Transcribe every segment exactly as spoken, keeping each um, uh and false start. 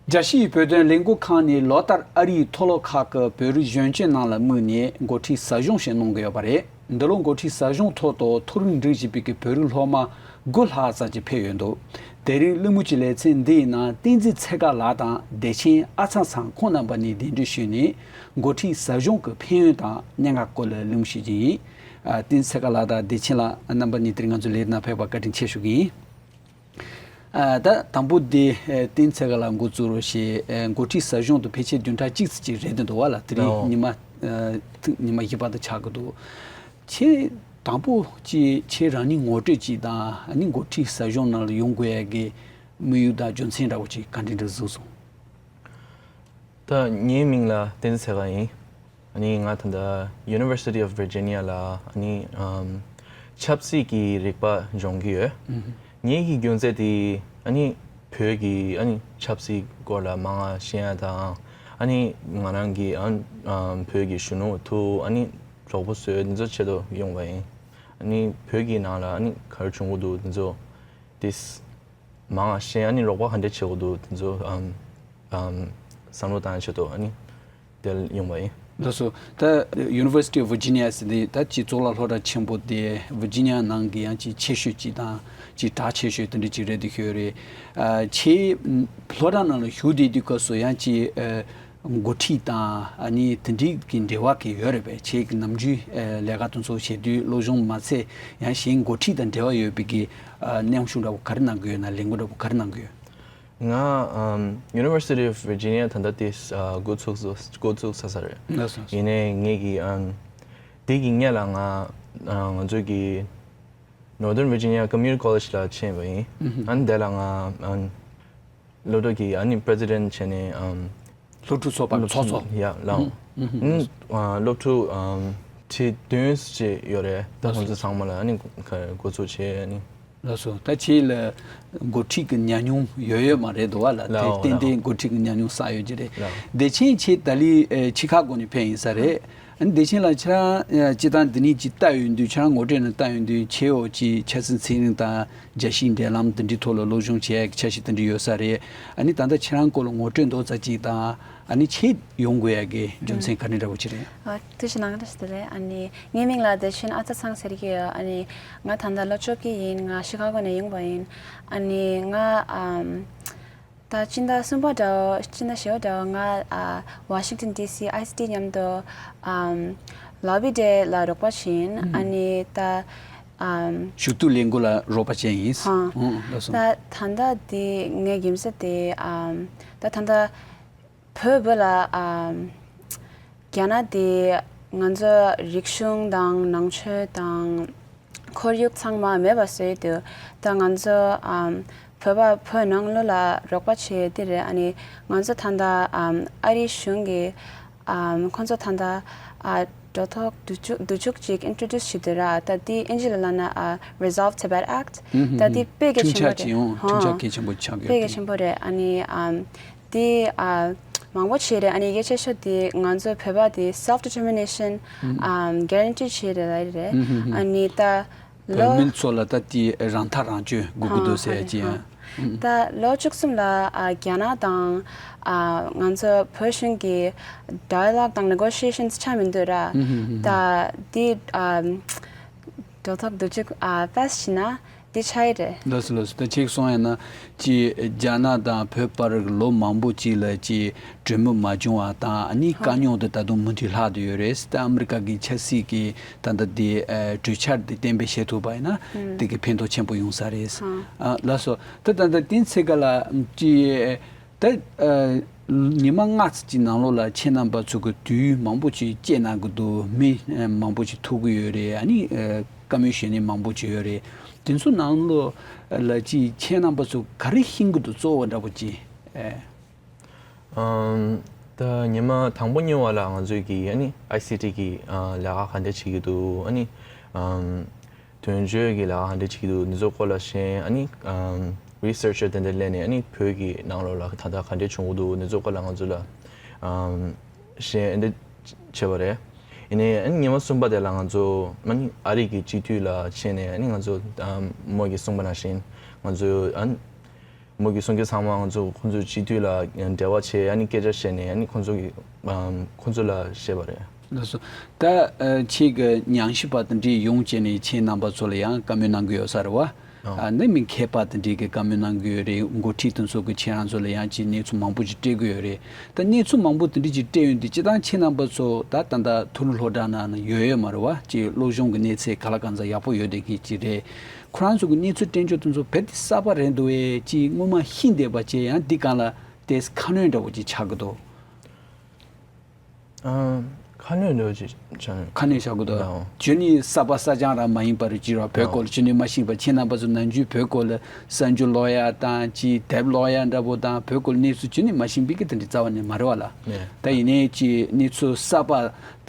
རྒྱལ་སྤྱིའི་བོད་དོན་ལས་འགུལ་ཁང་ནས་ལོ་ལྟར་ཨ་རིའི་མཐོ་སློབ་ཁག་གི་བོད་རིགས་གཞོན་སྐྱེས་རྣམས་ལ་དམིགས་ནས་འགོ་ཁྲིད་ཟབ་སྦྱོང་ཞིག་གནང་གི་ཡོད་པ་རེད། འདི་ལོ་འགོ་ཁྲིད་ཟབ་སྦྱོང་ཐོག་ཏུ་མཐོ་རིམ་འགྲིག་བཞིན་པའི་བོད་རིགས་སློབ་མ་དགུ་ལྷག་ཙམ་ཅིག་ཕེབས་ཡོད་འདུག་དེ་རིང་གླེང་མོལ་གྱི་ལེ་ཚན་འདིའི་ནང་བསྟན་འཛིན་ཚེ་དཀར་ལགས་དང་བདེ་ཆེན་ཨ་ཚ་ཚང་ཁོང་རྣམ་པ་གཉིས་གདན་འདྲེན་ཞུས་ནས་འགོ་ཁྲིད་ཟབ་སྦྱོང་གི་ཕན་ཡོན་དང་གནད་འགག་སྐོར་ལ་གླེང་མོལ་ཞུ་རྒྱུ་ཡིན། ཨ། བསྟན་འཛིན་ཚེ་དཀར་ལགས་དང་བདེ་ཆེན་ལགས་རྣམ་པ་གཉིས་དེ་རིང་ང་ཚོའི་ལས་རིམ་ནང་ཕེབས་པར་བཀའ་དྲིན་ཆེ་ཞུ་གི་ཡིན། ཨ། ད་དང་པོ་དེ། ཨ། བསྟན་འཛིན་ཚེ་དཀར་ལགས་འགོ་བཙུགས་རོགས་ཞེས། ཨ། འགོ་ཁྲིད་ཟབ་སྦྱོང་དུ་ཕལ་ཆེར་བདུན་ཕྲག་གཅིག་ཙམ་ཅིག་རེད་འདུག་བ་ལ། དེ་རིང་ཨོ། ཉི་མ། ཨ། ཐེངས་ཉི་མ་བཞི་པ་དེ་ཆགས་ཀྱི་འདུག་ཁྱེད་དང་པོ་ཅིག་ཁྱེད་རང་ཉིད་ངོ་སྤྲོད་ཅིག་དང་། ཨ་ནི་འགོ་ཁྲིད་ཟབ་སྦྱོང་ནང་ལ་ཡོང་དགོས་ཡ་གི་དམིགས་ཡུལ་དང་རྒྱུ་མཚན་འདྲ་བོ་ཅིག་ག་འདྲ་འདྲ་གཟིགས་སོང་། ད་ངའི་མིང་ལ་བསྟན་འཛིན་ཚེ་དཀར་ཡིན། ཨ་ནི་ང་ད་ལྟ་University of Virginia ལ་ཨ་ནི་ཨམ་ཆབ་སྲིད་ཀྱི་རིག་པ་སྦྱོང་གི་ཡོད། ངེད་ཀྱི་རྒྱུ་མཚན་དེ་ཨ་ནི་བོད་ཀྱི་ཨ་ནི་ཆབ་སྲིད་སྐོར་ལ་མང་ང་ཤེས་ཡ་དང་། ཨ་ནི་ང་རང་གི་ཨ་ཨམ་བོད་ཀྱི་གཞོན་ནུ་ཐུག་ཨ་ནི་གྲོགས་པོ་བཟོས་འདི་ཚོ་ཆེད་དུ་ཡོང་བ་ཡིན། ཨ་ནི་བོད་ཀྱི་ནང་ལ་ཨ་ནི་ག་རེ་བྱུང་གི་འདུག་འདི་ཚོ་དེ་མང་ང་ཤེས། ཨ་ནི་རོགས་པ་ག་འདྲ་བྱེད་དགོས་འདུག་དེ་ཚོ་ཨམ་ཨམ་བསམ་བློ་བཏང་ཆེད་དུ་ཨ་ནི་དེར་ཡོང་བ་ཡིན། ལགས་སོ། ད་University of Virginia ཟེར་དེ་ད་སྤྱི་ཚོགས་ལ་སློབ་གྲྭ་ཆེན་པོ་དེ་Virginia ནང་གི་ཡང་ཅིག་ཆེ་ཤོས་ཅིག་དང་ཅིག་གྲགས་ཆེ་ཤོས་དེ་འདྲ་ཅིག་རེད་འདུག་ཤོད་རེད། ཨ། ཁྱེད་སློབ་གྲྭ་ནང་ལ་ཞུགས་བསྡད་དུས་སྐབས་སུ་ཡང་ཅིག་ཨ། འགོ་ཁྲིད་དང་ཨ་ནི་དེ་འདྲའི་གི་འབྲེལ་བ་གི་ཡོད་རེད་པས། ཁྱེད་ཀྱི་ནམ་རྒྱུན་ཨ་ལས་ཀ་དེ་ཚོ་བྱེད་དུས་སློབ་སྦྱོང་མ་ཚད་ཡང་གཞན་འགོ་ཁྲིད་དང་འབྲེལ་བ་ཡོད་པའི་གི་ཨ་མཉམ་ཞུགས་འདྲ་པོ་ག་རེ་གནང་གི་ཡོད་ན། ལས་འགུལ་འདྲ་པོ་ག་རེ་གནང་གི་ཡོད། ང་ཨམ་University of Virginia ད་ལྟ་དེ་ཨ་འགོ་ཚུགས་སོ་འགོ་ཚུགས་ཚར་ཚར་རེད། ལགས་སོ། ཡིན་ནའི་ངེད་ཀྱི་ཨམ་དེ་གི་སྔོན་ལ་ང་ཨ་ང་ཚོའི་གི་Northern Virginia Community College ལ་ཕྱིན་པ་ཡིན། ཨ་ནི་དེ་ལ་ང་ཨམ་སློབ་གྲྭ་གི་ཨ་ནི་President བྱས་ནས་ཨམ་སློབ་ཕྲུག་ཚོགས་པ་ཚོགས་གཙོ། ཡ་ལའོ། ཨ་ནི་ཨ་སློབ་ཕྲུག་ཨམ་ཁྲི་བདུན་ཅིག་ཡོད་རེད། ད་ཁོང་ཚོ་ཚང་མ་ལ་ཨ་ནི་འགོ་ཚུགས་བྱས་ཨ་ནི། ལགས་སོ། ད་ཁྱེད་ལ་འགོ་ཁྲིད་ཀྱི་ཉམས་མྱོང་ཡོད་ཡོད་མ་རེད་འདུག་བ་ལ། དེ་ལའོ་ཏན་ཏན་ལའོ། འགོ་ཁྲིད་ཀྱི་ཉམས་མྱོང་བསགས་ཡོད་ཀྱི་རེད། ལའོ། བདེ་ཆེན་ཁྱེད་ད་ལི་ཨེ་ཆི་ཁ་གོ་ནས་ཕེབས་ཡིན་ས་རེད། ཨ་ནི་བདེ་ཆེན་ལགས་ཁྱེད་རང་ཨ་སྤྱིར་བཏང་འདི་ནས་ཅིག་ལྟ་ཡོང་དུས། ཁྱེད་རང་ངོ་སྤྲོད་ནང་ལྟ་ཡོང་དུས་ཁྱེད་འོ་ཅིག་ཆབ་སྲིད་ཚན་རིག་དང་རྒྱལ་སྤྱིའི་འབྲེལ་ལམ་དེ་འདྲའི་ཐོག་ལ་སློབ་སྦྱོང་བྱེད་ཡག་གི་འཆར་གཞི་དེ་འདྲ་ཡོད་ས་རེད། ཨ་ནི་ད་ལྟ་ཁྱེད་རང་སྐོར་ལ་ངོ་སྤྲོད་མདོ་ཙམ་ཅིག་དང་། ཨ་ནི་ཁྱེད་ཡོང་དགོས་ཡག་གི་རྒྱུ་མཚན་ག་འདྲ་འདྲ་པོ་ཅིག་རེད། ཨ། ཐུགས་རྗེ་གནང་། བཀྲ་ཤིས་བདེ་ལེགས། ཨ་ནི་ངའི་མིང་ལ་བདེ་ཆེན་ཨ་ཚ་ཚང་ཟེར་གྱི་ཡོད། ཨ་ནི་ང་ད་ལྟ་ལོ་བཅོ་བརྒྱད་ཡིན། ང་ཤི་ཁ་གོ་ནས་ཡོང་པ་ཡིན། ཨ་ནི་ང་ཨམ་ད་སྤྱི་ཟླ་གསུམ་པ་འདྲ་བོ་སྤྱི་ཟླ་བཞི་པ་འདྲ་བོ་ང་ཨ་Washington D C I C T མཉམ་དུ་ཨམ་Labor Day ལ་རོགས་པ་བྱས་ཡིན། ཨ་ནི་ད་ཨམ་ཞུ་གཏུག་ལས་འགུལ་ལ་རོགས་པ་བྱས་ཡིན། ཧ། ཨོ་ལགས་སོ། ད་ད་ལྟ་དེ་ངའི་རྒྱུ་མཚན་དེ་ཨམ་ད་ད་ལྟ་བོད་བོད་ལ་ཨམ་རྒྱ་ནག་དེ་ང་ཚོ་རིག་གཞུང་དང་ནང་ཆོས་དང་ཁོར་ཡུག་ཚང་མ་མེད་པ་བཟོས་དུས། ད་ང་ཚོ་ཨམ་བོད་པ་བོད་ནང་ལོགས་ལ་རོགས་པ་བྱས་དེ་རེད། ཨ་ནི་ང་ཚོ་ད་ལྟ་ཨམ་ཨ་རིའི་གཞུང་གིས་ཨམ་ཁོང་ཚོ་ད་ལྟ་ཨ་འགྲོ་ཐོག་བསྡུ་བཅུག་བསྡུ་བཅུག་ཅིག་introduce བྱས་དུས་ར། ད་དེ་ཨིན་ཇི་ལ་ལབ་ན་ཨ་Resolve Tibet Act ད་དེ་དཔེ་གལ་ཆེན་པོ་རེད། ཧོ། ཁྲིམས་འཆར་གལ་ཆེན་པོ་ཆགས་ཡོད། དཔེ་གལ་ཆེན་པོ་རེད། ཨ་ནི་ཨམ་དེ་ཨ་མང་པོ་བྱས་རེད། ཨ་ནི་གལ་ཆེ་ཤོས་དེ་ང་ཚོ་བོད་པ་དེ་self determination ཨམ་guarantee བྱས་རེད་ལབ་རེད། ཨ་ནི་ད་བོད་ལོ་མི་ཚོ་ལ་ད་དེ་རང་ཐག་རང་གཅོད་དགོས་ཀྱི་འདུག་ཟེར་ཡ་ཅིག་ཡང་། ད་ལོ་བཅུ་གསུམ་ལ་ཨ་རྒྱ་ནག་དང་ཨ་ང་ཚོ་བོད་གཞུང་གི་dialogue དང་negotiations ཆགས་མི་འདུག་ར། ད་དེ་ཨ་འགྲོ་ཐོག་བསྡུ་བཅུག་ཨ་pass བྱས་ན། དེ་ཆགས་ཡི་རེད། ལགས་སོ་ལགས་སོ། ད་ཅིག་སོང་ཡ་ན་ཅིག་རྒྱ་ནག་དང་བོད་བར་ལོ་མང་པོ་ཅིག་ལ་ཅིག་གྲོས་མོལ་མ་བྱུང་བ་དང་། ཨ་ནི་དཀའ་རྙོག་དེ་ད་དུང་མུ་མཐུད་ལྷག་བསྡད་ཡོད་རེད། ད་ཨ་མི་རི་ཀ་གི་ཆབ་སྲིད་ཀྱི་ད་ལྟ་དེ་ཨ་གྲོས་འཆར་དེ་གཏན་འབེབས་བྱེད་ཐུབ་པ་ཡིན་ན་དེ་གི་ཕན་ཐོགས་ཆེན་པོ་ཡོང་ས་རེད། ཨ་ལགས་སོ། ད་ད་ལྟ་བསྟན་འཛིན་ཚེ་དཀར་ལགས་ཅིག་ད་ཨ་ཉི་མ་ལྔ་ཙམ་གྱི་ནང་ལོགས་ལ་ཁྱེད་རྣམ་པ་ཚོ་གི་དུས་མང་པོ་ཅིག་བསྐྱལ་གནང་གི་འདུག་མི་ཨ་མང་པོ་ཅིག་ཐུག་གི་ཡོད་རེད། ཨ་ནི་ཨ་བཀའ་མོལ་ཞུ་མཁན་མང་པོ་ཅིག་ཡོད་རེད། དེ་ཚོ་ནང་ལོགས་ལ་ཅིག་ཁྱེད་རྣམ་པ་ཚོ་ག་རེ་ཤེས་ཀྱི་འདུག་གཙོ་བོ་འདྲ་པོ་ཅིག་ཨེ། ཨམ། ད་ཉི་མ་དང་པོ་ཉོ་བ་ལ་ང་ཚོས་ཀྱི་ཨ་ནི་ཨའི་སི་ཊི་གི་ཨ་ལས་ཀ་ག་འདྲ་བྱེད་ཀྱི་འདུག་ཨ་ནི་ཨམ། དོན་གཅོད་ཀྱི་ལས་ཀ་ག་འདྲ་བྱེད་ཀྱི་འདུག་འདི་ཚོ་སྐོར་ལ་ཤེས། ཨ་ནི་ཨམ། རི་སར་ཆར་དེ་འདྲ་ལས་ནས་ཨ་ནི་བོད་ཀྱི་ནང་ལོགས་ལ་ད་ལྟ་ག་འདྲ་བྱུང་གི་འདུག་འདི་ཚོ་སྐོར་ལ་ང་ཚོ་ལ་ཨམ། ཤེས་ཨ་འདྲ་བྱས་པ་རེད། ཡིན་ནའི་ཨ་ནི་ཉི་མ་གསུམ་པ་དེ་ལ་ང་ཚོ་ཨ་ནི་ཨ་རི་གི་སྤྱི་འཐུས་ལ་ཕྱིན་ནས་ཨ་ནི་ང་ཚོ་ཨམ། མོ་གིས་གསུངས་པ་ནང་བཞིན་ང་ཚོ་ཨ་ནི། མོ་གིས་གསུང་གི་ཚང་མ་ང་ཚོ་ཁོང་ཚོ་སྤྱི་འཐུས་ལ་འབྲེལ་བ་བྱས། ཨ་ནི་སྐད་ཆ་བཤད་ནས། ཨ་ནི་ཁོང་ཚོ་གི་ཨམ་ཁོང་ཚོ་ལ་བཤད་པ་རེད། ལགས་སོ། ད་ཨ་ཁྱེད་ཀྱི་ཉམས་ཞིབ་པ་དེ་འདྲས་ཡོང་བྱས་ནས་ཁྱེད་རྣམ་པ་ཚོ་ལ་ཡང་བཀའ་མོལ་གནང་གི་ཡོད་ས་རེད་བ། ཨ་ནི་མི་མཁས་པ་དེ་འདྲས་ཀྱི་བཀའ་མོལ་གནང་གི་ཡོད་རེད། འགོ་ཁྲིད་དེ་ཚོ་གི་ཁྱེད་རང་ཚོ་ལ་ཡང་ཅིག་གནས་ཚུལ་མང་པོ་ཅིག་སྤྲད་གི་ཡོད་རེད། ད་གནས་ཚུལ་མང་པོ་དེ་འདྲས་ཅིག་སྤྲད་ཡོང་དུས་སྤྱིར་བཏང་ཁྱེད་རྣམ་པ་ཚོ་ད་ད་ལྟ་ཐུ་རུ་སློབ་གྲྭ་ནང་ན་ཡོད་ཡོད་མ་རེད་བ། ཅིག་སློབ་སྦྱོང་གི་གནས་ཚད་ག་ལ་གང་འཚམ་ཡག་པོ་ཡོད་བསྡད་མཁན་ཅིག་རེད། ཁོ་རང་ཚོ་གི་གནས་ཚུལ་སྤྲད་རྒྱུ་དེ་ཚོ་རྦད་དེ་གསར་པ་རེད་འདུག་བས། ཅིག་སྔོན་མ་ཤེས་བསྡད་པ་བྱས་ཡང་འདི་སྒང་ལ་ཏོག་ཙམ་ཁ་སྣོན་འདྲ་བོ་ཅིག་ཆགས་ཀྱི་འདུག་ཨ། ཁ་སྣོན་འདྲ་བོ་ཅིག་ཆགས་ནས། ཁ་སྣོན་ཆགས་ཀྱི་འདུག་ཨ། ཁྱོད་ནི་གསར་པ་གསར་རྐྱང་རང་མ་ཡིན་པར་ཅིག་ར་བོད་ཨ་སྐོར་ལ་ཁྱོད་ནི་མ་ཤེས་པ། ཁྱེད་རྣམ་པ་ཚོ་ནམ་རྒྱུན་བོད་སྐོར་ལ་གསར་འགྱུར་ཀློག་ཡ་དང་ཅིག་དེབ་ཀློག་ཡ་འདྲ་བོ་དང་བོད་སྐོར་གནས་ཚུལ་ཁྱོད་ནི་མ་ཤེས་པའི་གི་དེ་འདྲ་རྩ་བ་ནས་མ་རེད་བ་ལ། ནས། ད་ཡིན་ནའི་ཅིག་གནས་ཚུལ་གསར་པ་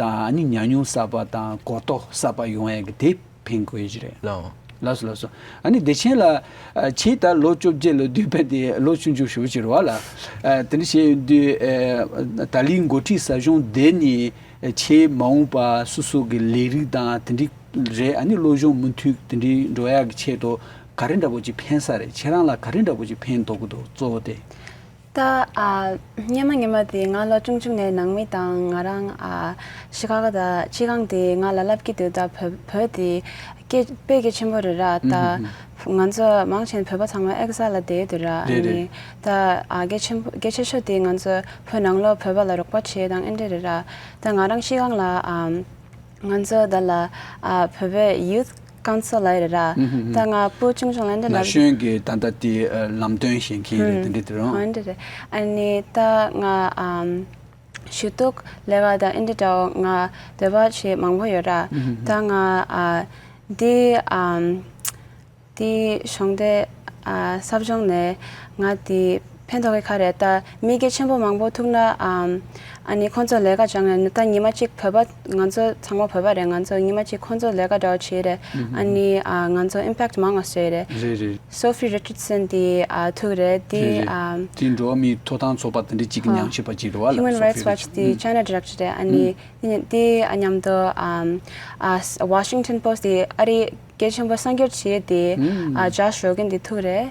དང་ཨ་ནི་ཉམས་མྱོང་གསར་པ་དང་གོ་རྟོགས་གསར་པ་ཡོང་ཡ་གི་དེ་ཕན་དགོས་ཀྱི་རེད། ལགས། ལགས་སོ་ལགས་སོ། ཨ་ནི་བདེ་ཆེན་ལགས། ཨ། ཁྱེད་ད་ལོ་བཅོ་བརྒྱད་ལ་བསྡད་པ་དེ་ལོ་ཆུང་ཆུང་ཞེ་པོ་ཅིག་རེད་བ་ལགས། ཨ། དེ་འདྲ་བྱས་ཡོང་དུས། ཨ། ད་ལིའི་འགོ་ཁྲིད་ཟབ་སྦྱོང་དེ་ནི་ཁྱེད་མ་འོངས་པ་སོ་སོ་གི་ལས་རིགས་དང་དེ་འདྲ་རེད། ཨ་ནི་སློབ་སྦྱོང་མུ་མཐུད་དེ་འདྲ་འགྲོ་ཡག་གི་ཆེད་དུ་ག་རེ་འདྲ་པོ་ཅིག་ཕན་ས་རེད། ཁྱེད་རང་ལ་ག་རེ་འདྲ་པོ་ཅིག་ཕན་ཐོགས་ཀྱི་འདུག་གཙོ་བོ་དེ། ད་ཨ་སྔོན་མ་སྔོན་མ་དེ་ང་ལོ་ཆུང་ཆུང་ནས་ནང་མི་དང་ང་རང་ཨ་ཤི་ཁ་གོ་དང་ཕྱི་ཁང་དེ་ང་ལ་ལབ་ཀྱི་འདུག་ད་བོད་བོད་དེ་སྐད་དཔེ་གལ་ཆེན་པོ་རེད་ར། ད་ང་ཚོ་མང་ཆེ་བོད་པ་ཚང་མ་ཨེ་ཀ་ས་ལ་བསྡད་འདུག་ར། ཨ་རེད་རེད། ནི་ད་ཨ་གལ་ཆེན་པོ་གལ་ཆེ་ཤོས་དེ་ང་ཚོ་བོད་ནང་ལོགས་བོད་པ་ལ་རོགས་པ་བྱེད་དང་ཨེ་འདྲ་རེད་ར། ད་ང་རང་ཤི་ཁང་ལ་ཨ་ང་ཚོ་ད་ལ་ཨ་བོད་པའི་ཡུཐ་ཀའུན་སིལ་ལ་རེད་ར། ཧུམ་ཧུམ་ཧུམ། ད་ང་སྤུ་ཆུང་ཆུང་ལ་འདི་ན་ལ་གཞོན་གྱི་ད་ལྟ་དེ་ཨ་ལམ་སྟོན་བྱེད་མཁན་རེད། ཧུམ། དེ་འདྲ་དེ་རང་། ཨ་འདྲ་རེད། ཨ་ནི་ད་ང་ཨམ་ཞུ་གཏུག་ལས་ཀ་དང་ཨེ་འདྲ་འདྲ་བོ་ང་འདོད་པ་བྱེད་མང་པོ་ཡོད་ར། ཧུམ་ཧུམ་ཧུམ། ད་ང་ཨ་འདི་ཨམ་འདི་གཞུང་འབྲེལ་ཨ་ཟབ་སྦྱོང་ནས་ང་འདི་ཕན་ཐོགས་ཀྱི་ཁ་རེད། ད་མི་གལ་ཆེན་པོ་མང་པོ་ཐུག་ན་ཨམ་ཨ་ནི་ཁོང་ཚོ་ལས་ཀ་སྦྱང་ནས་ད་ཉི་མ་གཅིག་བོད་པ་ང་ཚོ་ཚང་མ་བོད་པ་རེད། ང་ཚོ་ཉི་མ་གཅིག་ཁོང་ཚོ་ལས་ཀ་འདྲ་བོ་བྱེད་རེད། ཨ་ནི་ཨ་ང་ཚོ་ཨིམ་པེག་མང་ང་བཟོས་རེད། རེད་རེད། སོ་ཧྥི་རི་ཅར་སན་དེ་ཨ་ཐུག་རེད། དེ་རེད་རེད། ཨ་དེ་འགྲོ་བ་མིའི་ཐོབ་ཐང་ཚོགས་པ་དེ་འདྲ་གཅིག་གི་ཧ་ཉམས་ཞིབ་པ་གཅིག་རེད་བ་ལ། Human Rights Watch དེ་ཅའི་ན་ཌི་རེག་ཊར་རེད། ཨ་ནི་དེ་ཨ་མཉམ་དུ་ཨ་ཨ་Washington Post དེ་ཨ་རི་སྐད་ཆེན་པོ་གསར་འགྱུར་བྱེད་དེ་ཨ་ཇོ་ཤ་རོ་གན་དེ་ཐུག་རེད།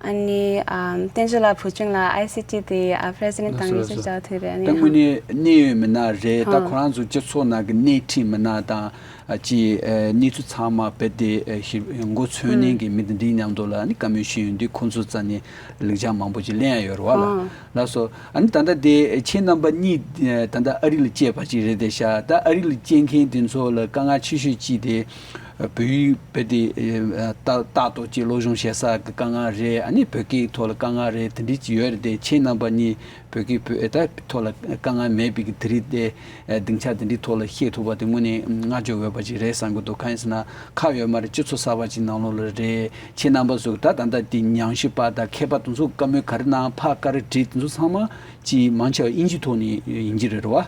ཨ་ནི་ཨམ་བསྟན་ཆོས་ལགས་བུ་ཆུང་ལགས་ཨའི་སི་ཊི་དེ་ཨ་པི་རེ་སི་ཌེན་ཊི་དང་ལགས་སོ་ལགས་སོ། རི་ཅར་ཌ་ཐུག་རེད། ཨ་ད་ནི་དངོས་གནས་གནད་ཡོད་མི་སྣ་རེད། ད་ཧ་ཁོ་རང་ཚོ་སྤྱི་ཚོགས་ནང་གི་སྣེ་ཁྲིད་མི་སྣ་དང་ཨ་ཅི་ཨ་གནས་ཚུལ་ཚང་མ་རྦད་དེ་ཨ་ཞིབ་མགོ་འཚོས་ནས་ཀྱི་མི་དེ་འདྲའི་མཉམ་དུ་ལ་ཨ་ནི་བཀའ་མོལ་ཞུས་ཡོང་དུས་ཁོང་ཚོ་རྩ་ནས་ལེགས་ཆ་མང་པོ་ཅིག་ལེན་ཡ་ཡོད་རེད་བ་ལ། ཧ་ལགས་སོ། ཨ་ནི་ད་ལྟ་དེ་ཁྱེད་རྣམ་པ་གཉིས་ཨ་ད་ལྟ་ཨ་རི་ལ་སྐྱེས་པ་ཅིག་རེད་དེ་ཤག་ད་ཨ་རི་ལ་སྐྱེས་མཁན་དེ་ཚོ་ལ་དཀའ་ངལ་ཆེ་ཤོས་གཅིག་དེ། བོད་ཡིག་རྦད་དེ་ཨ་ཏག་ཏག་ཏག་ཅིག་སློབ་སྦྱོང་བྱེད་ས་གི་དཀའ་ངལ་རེད། ཨ་ནི་བོད་སྐད་ཐོག་ལ་དཀའ་ངལ་རེད། དེ་འདྲ་ཅིག་ཡོད་རེད་དེ། ཁྱེད་རྣམ་པ་གཉིས་བོད་སྐད་བོད་ཨེ་ད་ཐོག་ལ་དཀའ་ངལ་མེད་པའི་གི་དེ་རིགས་དེ་ཨ་སྡིངས་ཆ་དེ་འདྲའི་ཐོག་ལ་བཤད་ཐུབ་པ་དེ་དངོས་གནས་བསྔགས་བརྗོད་འོས་པ་ཅིག་རེད་བསམ་གི་འདུག་གང་ཡིན་ཟེར་ན་ཁག་ཡོད་མ་རེད། སྤྱི་ཚོགས་གསར་པ་ཅིག་ནང་ལོགས་ལ་རེད། ཁྱེད་རྣམ་པ་ཚོ་ད་ད་ལྟ་དེ་ཉམས་ཞིབ་པ་དང་མཁས་པ་དེ་ཚོ་བཀའ་མོལ་ག་རེ་གནང་། ཕར་བཀའ་རེ་དྲིས། དེ་ཚོ་ཚང་མ་ཅིག་མང་ཆེ་བ་དབྱིན་ཇིའི་ཐོག་ནས་ཡིན་གྱི་རེད་བ།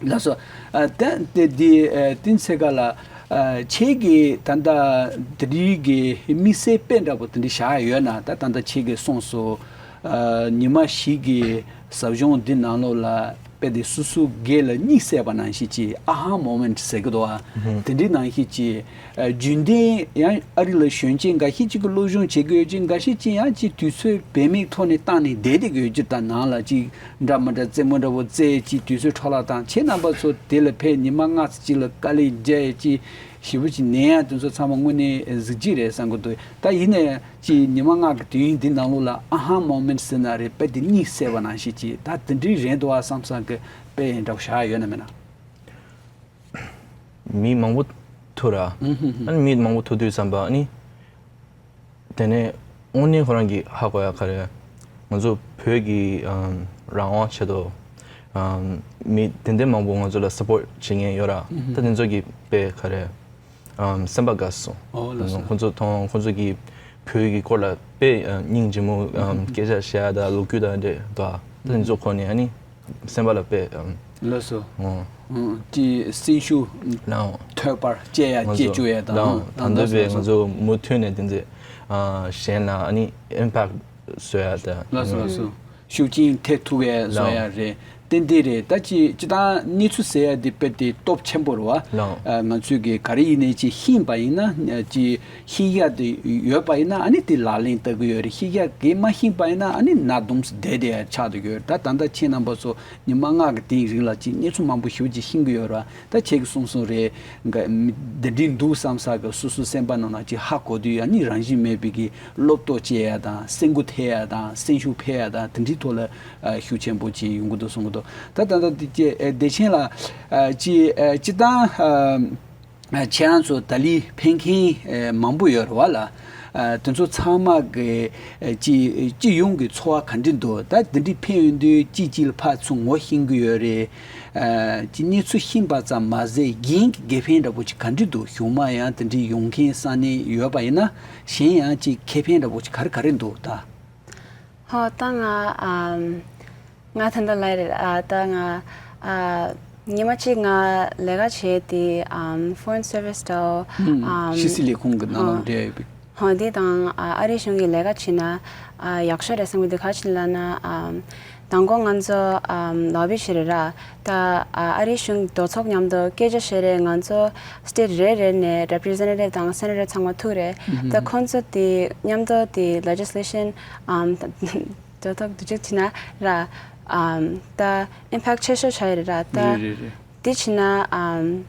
ལགས་སོ། ཨ་ད་དེ་དེ་ཨ་དེ་ཚེ་ག་ལ་ཨ་ཁྱེད་ཀྱིས་ད་ལྟ་དེ་རིང་གི་དམིགས་བསལ་དཔེ་འདྲ་པོ་དེ་འདྲ་བཞག་ཡོད་ན། ད་ད་ལྟ་ཁྱེད་ཀྱིས་གསུངས་སོང་། ཨ་ཉི་མ་བཞི་གི་ཟབ་སྦྱོང་འདི་ནང་ལོགས་ལ་དཔེ་དེ་སོ་སོ་སྒེར་ལ་གཉིད་སད་པ་ནང་བཞིན་གྱི་ཨ་ཧ་མོ་མེན་ཊི་ཟེར་གི་འདུག་ཨ། དེ་འདྲའི་ནང་བཞིན་གྱི་ཨ་རྒྱུན་ལྡན་ཡང་ཨ་རི་ལ་གཞོན་སྐྱེས་འགའ་ཤས་ཅིག་གིས་སློབ་སྦྱོང་བྱེད་ཀྱི་ཡོད་ཅིང་། འགའ་ཤས་ཅིག་ཡང་ཅིག་དུས་ཚོད་འབད་མེད་ཐོག་ནས་བཏང་ནས་བསྡད་བསྡད་ཀྱི་ཡོད་ཀྱི། ད་ནང་ལ་ཅིག་འདྲ་མི་འདྲ་རྩེད་མོ་འདྲ་བོ་རྩེ། ཅིག་དུས་ཚོད་འཕྲོ་བརླག་བཏང་། ཁྱེད་རྣམ་པ་ཚོ་དེ་ལ་ཕེབས་ཉི་མ་ལྔ་ཙམ་ཅིག་ལ་དཀའ་ལས་བརྒྱབ། ཅིག་ཞེ་པོ་ཅིག་ནད་ཡམས་དེ་ཚོ་ཚང་མ་དངོས་གནས་གཟི་བརྗིད་རེད་བསམ་གྱི་འདུག་ད་ཡིན་ན་ཡང་ཅིག་ཉི་མ་ལྔ་གི་དུས་ཡུན་འདི་ནང་ལོགས་ལ་ཨ་ཧ་མོ་མེན་ཊི་ཟེར་ན་རེད། དཔེ་དེ་གཉིད་སད་པ་ནང་བཞིན་ཅིག་ད་དེ་འདྲའི་རེད་འདུག་ཨ་བསམ་བསམ་གི་དཔེ་འདྲ་བོ་བཞག་ཡོད་ན་མེད་ན། མི་མང་པོ་ཐུག་ར། ཨུ་ཧུ་ཧུ། ཨ་ནི་མི་མང་པོ་ཐུག་དུས་ཙམ་པ་ཨ་ནི། དེ་ནས་དངོས་གནས་ཁོ་རང་གིས་ཧ་གོ་ཡ་ག་རེ། ང་ཚོ་བོད་ཀྱི་ཨམ་རང་དབང་ཆེད་དུ་ཨམ་མི་དེ་འདྲ་མང་པོ་ང་ཚོ་ལ་སཔོརྚ་བྱེད་མཁན་ཡོད་ར། ཨུ་ཧུ། ད་དེ་ཚོ་གིས་དཔེ་ག་རེ་ཨམ་སེམས་པ་དགའ་སོང་། ཨོ་ལགས་སོ། ཁོ་ཚོ་མཐོང་། ཁོ་ཚོ་གིས་བོད་ཀྱི་སྐོར་ལ་དཔེ་ཨ་སྙིང་རྗེ་མོ་ཨམ་སྐད་ཆ་བཤད་ཡ་དང་ལོ་རྒྱུས་དང་འདྲ་འདུག་ད་དེ་ཚོ་གོ་ནས་ཨ་ནི། སེམས་པ་ལ་དཔེ་ཨམ། ལགས་སོ། ཨོ། ཨང་། ཀྱི་སེམས་ཤུགས་ལའོ། ཐོད་པར་བཅད་ཡ་ང་བཅད་ཚོ་བཅུག་ཡ་དང་། ལའོ། ད་ལྟ་ལགས་སོ་བས་ང་ཚོ་མུ་མཐུད་ནས་དེ་ཚོ་ཨ་གཞན་ལ་ཨ་ནི་ཨིམ་པེག་བཟོ་ཡ་དང་། ལགས་སོ་ལགས་སོ། ཤུགས་རྐྱེན་ཐེབས་ཐུབ་ཡ་བཟོ་ཡ་ལའོ། རེད། ཏན་ཏན་རེད། ད་ཅི་ཅི་ད་གནས་ཚུལ་ཟེར་ཡ་དེ་དཔེ་དེ་སྟོབས་ཆེན་པོ་རེད་བ། ལགས། ཨ་ང་ཚོས་གི་ག་རེ་ཡིན་ནའི་ཅི་ཤེས་པ་ཡིན་ན་ཅི་ཤེས་ཡ་དེ་ཡོད་པ་ཡིན་ན་ཨ་ནི་དེ་ལག་ལེན་བསྟར་གི་ཡོད་རེད། ཤེས་ཡ་གི་མ་ཤེས་པ་ཡིན་ན་ཨ་ནི་ནག་དུམ་བསྡད་བསྡད་ཡ་ཆགས་བསྡད་ཡོད་རེད། ད་ད་ལྟ་ཁྱེད་རྣམ་པ་ཚོ་ཉི་མ་ལྔ་གི་སྟེང་རིང་ལ་ཅི་གནས་ཚུལ་མང་པོ་ཞེ་པོ་ཅིག་ཤེས་གི་ཡོད་རེད་བ། ད་ཁྱེད་ཀྱིས་གསུངས་གསུངས་རེད། འདི་འདྲའི་འདུག་བསམ་ས་གི་སོ་སོ་སེམས་པ་ནང་ན་ཅི་ཧ་གོ་དུས་ཨ་ནི་རང་བཞིན་མེད་པའི་གི་བློ་སྟོབས་སྐྱེ་ཡ་དང་སེམས་འགུལ་ཐེབས་ཡ་དང་སེམས་ཤུགས་འཕེལ་ཡ་དང་དེ་འདྲའི་ཐོག་ལ་ཨ་ཤུགས་ཆེན་པོ་ཅིག་ཡོང་གི་འདུག་གསུང་གི་འདུག་ད་ད་ལྟ་དེ་ཅི་ཨ་བདེ་ཆེན་ལགས། ཨ་ཅི་ཨ་སྤྱིར་བཏང་ཨ་ཨ་ཁྱེད་རང་ཚོ་ད་ལི་ཕེབས་མཁན་ཨ་མང་པོ་ཡོད་རེད་བ་ལ། ཨ་དེ་ཚོ་ཚང་མ་གི་ཨ་ཅི་སྤྱི་ཡོངས་ཀྱི་ཚོར་བ་ག་འདྲ་འདུག་ད་དེ་འདྲའི་ཕེབས་ཡོང་དུས་གཅིག་གཅིག་ལ་ཕར་ཚུར་ངོ་ཤེས་ཀྱི་ཡོད་རེད། ཨ་ཅི་གནས་ཚུལ་ཤེས་པ་ཙམ་མ་ཟད་རྒན་གྱི་དགེ་ཕན་འདྲ་པོ་ཅིག་ག་འདྲ་འདུག་གཞུག་མ་ཡང་དེ་འདྲའི་ཡོང་མཁན་ས་གནས་ཡོད་པ་ཡིན་ན་གཞན་ཡང་ཅིག་ཁེ་ཕན་འདྲ་པོ་ཅིག་ག་རེ་ག་རེ་འདུག་ད། ཧོ། ད་ང་ཨམ་ང་ད་ལྟ་ལབ་རེད། ཨ་ད་ང་ཨ་ཉི་མ་གཅིག་ང་ལས་ཀ་བྱས་ཏེ་ཨམ་Foreign Service་དང་ཨམ་ཕྱི་སྲིད་ལས་ཁུངས་ཀྱི་ནང་ལ་འབྲེལ་ཡོད་པའི། ཧོ། དེ་དང་ཨ་ཨ་རིའི་གཞུང་གི་ལས་ཀ་བྱས་ན་ཨ་ཡག་ཤོས་རེད་བསམ་གྱི་འདུག་ག་ཅི་ལབ་ན་ཨམ་དང་པོ་ང་ཚོ་ཨམ་ལོ་བི་བྱེད་རེད་ར། ད་ཨ་ཨ་རིའི་གཞུང་གི་རྡོ་ཚོགས་མཉམ་དུ་སྐད་ཆ་བཤད་རེད། ང་ཚོ་state་རེ་རེ་ནས་representative་དང་senator་ཚང་མ་ཐུག་རེད། ད་ཁོང་ཚོ་དེ་མཉམ་དུ་དེ་legislation་ཨམ་རྡོ་ཐོག་དུ་བཅུག་བྱས་ན་ར་ཨམ་ད་impact་ཆེ་ཤོས་ཆགས་ཡོད་རེད་ར། ད་རེད་རེད་རེད། དེ་བྱས་ན་ཨམ་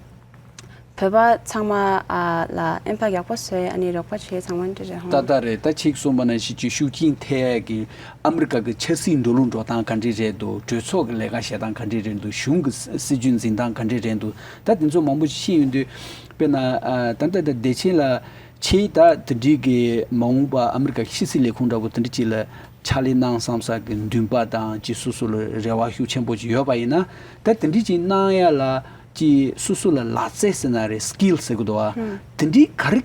བོད་པ་ཚང་མ་ཨ་ལ་impact་ཡག་པོ་བཟོས། ཨ་ནི་རོགས་པ་བྱེད་ཚང་མ་འདི་རེད་ཧོ། ཏག་ཏག་རེད། ད་ཁྱེད་གསུངས་པ་ནང་བཞིན་གྱི་ཤུགས་རྐྱེན་ཐེབས་ཡས་ཀྱི་ཨ་མི་རི་ཀ་གི་ཆབ་སྲིད་འགྲོ་ལུགས་འགྲོ་སྟངས་ག་འདྲ་རེད་འདུག་གྲོས་ཚོགས་ཀྱི་ལས་ཀ་བྱེད་སྟངས་ག་འདྲ་རེད་འདུག་གཞུང་གི་སྲིད་ཇུས་འཛིན་སྟངས་ག་འདྲ་རེད་འདུག་ད་དེ་ཚོ་མང་པོ་ཞིག་ཤེས་ཡོང་དུས་དཔེར་ན་ཨ་ད་ལྟ་ད་བདེ་ཆེན་ལགས་ཁྱེད་ད་དེ་འདྲའི་གི་མ་འོངས་པ་ཨ་མི་རི་ཀ་ཕྱི་སྲིད་ལས་ཁུངས་འདྲ་པོ་དེ་འདྲ་ཅིག་ལ་ཕྱག་ལས་གནང་བསམ་ས་གི་འདུན་པ་དང་ཅིག་སོ་སོ་ལ་རེ་བ་ཤུགས་ཆེན་པོ་ཅིག་ཡོད་པ་ཡིན་ན་ད་དེ་འདྲ་ཅིག་གནང་ཡ་ལ་ཅིག་སོ་སོ་ལ་ལག་རྩལ་ཟེར་ན་རེད། skill་ཟེར་གི་འདུག་ཨ། དེ་འདྲའི་ག་རེ་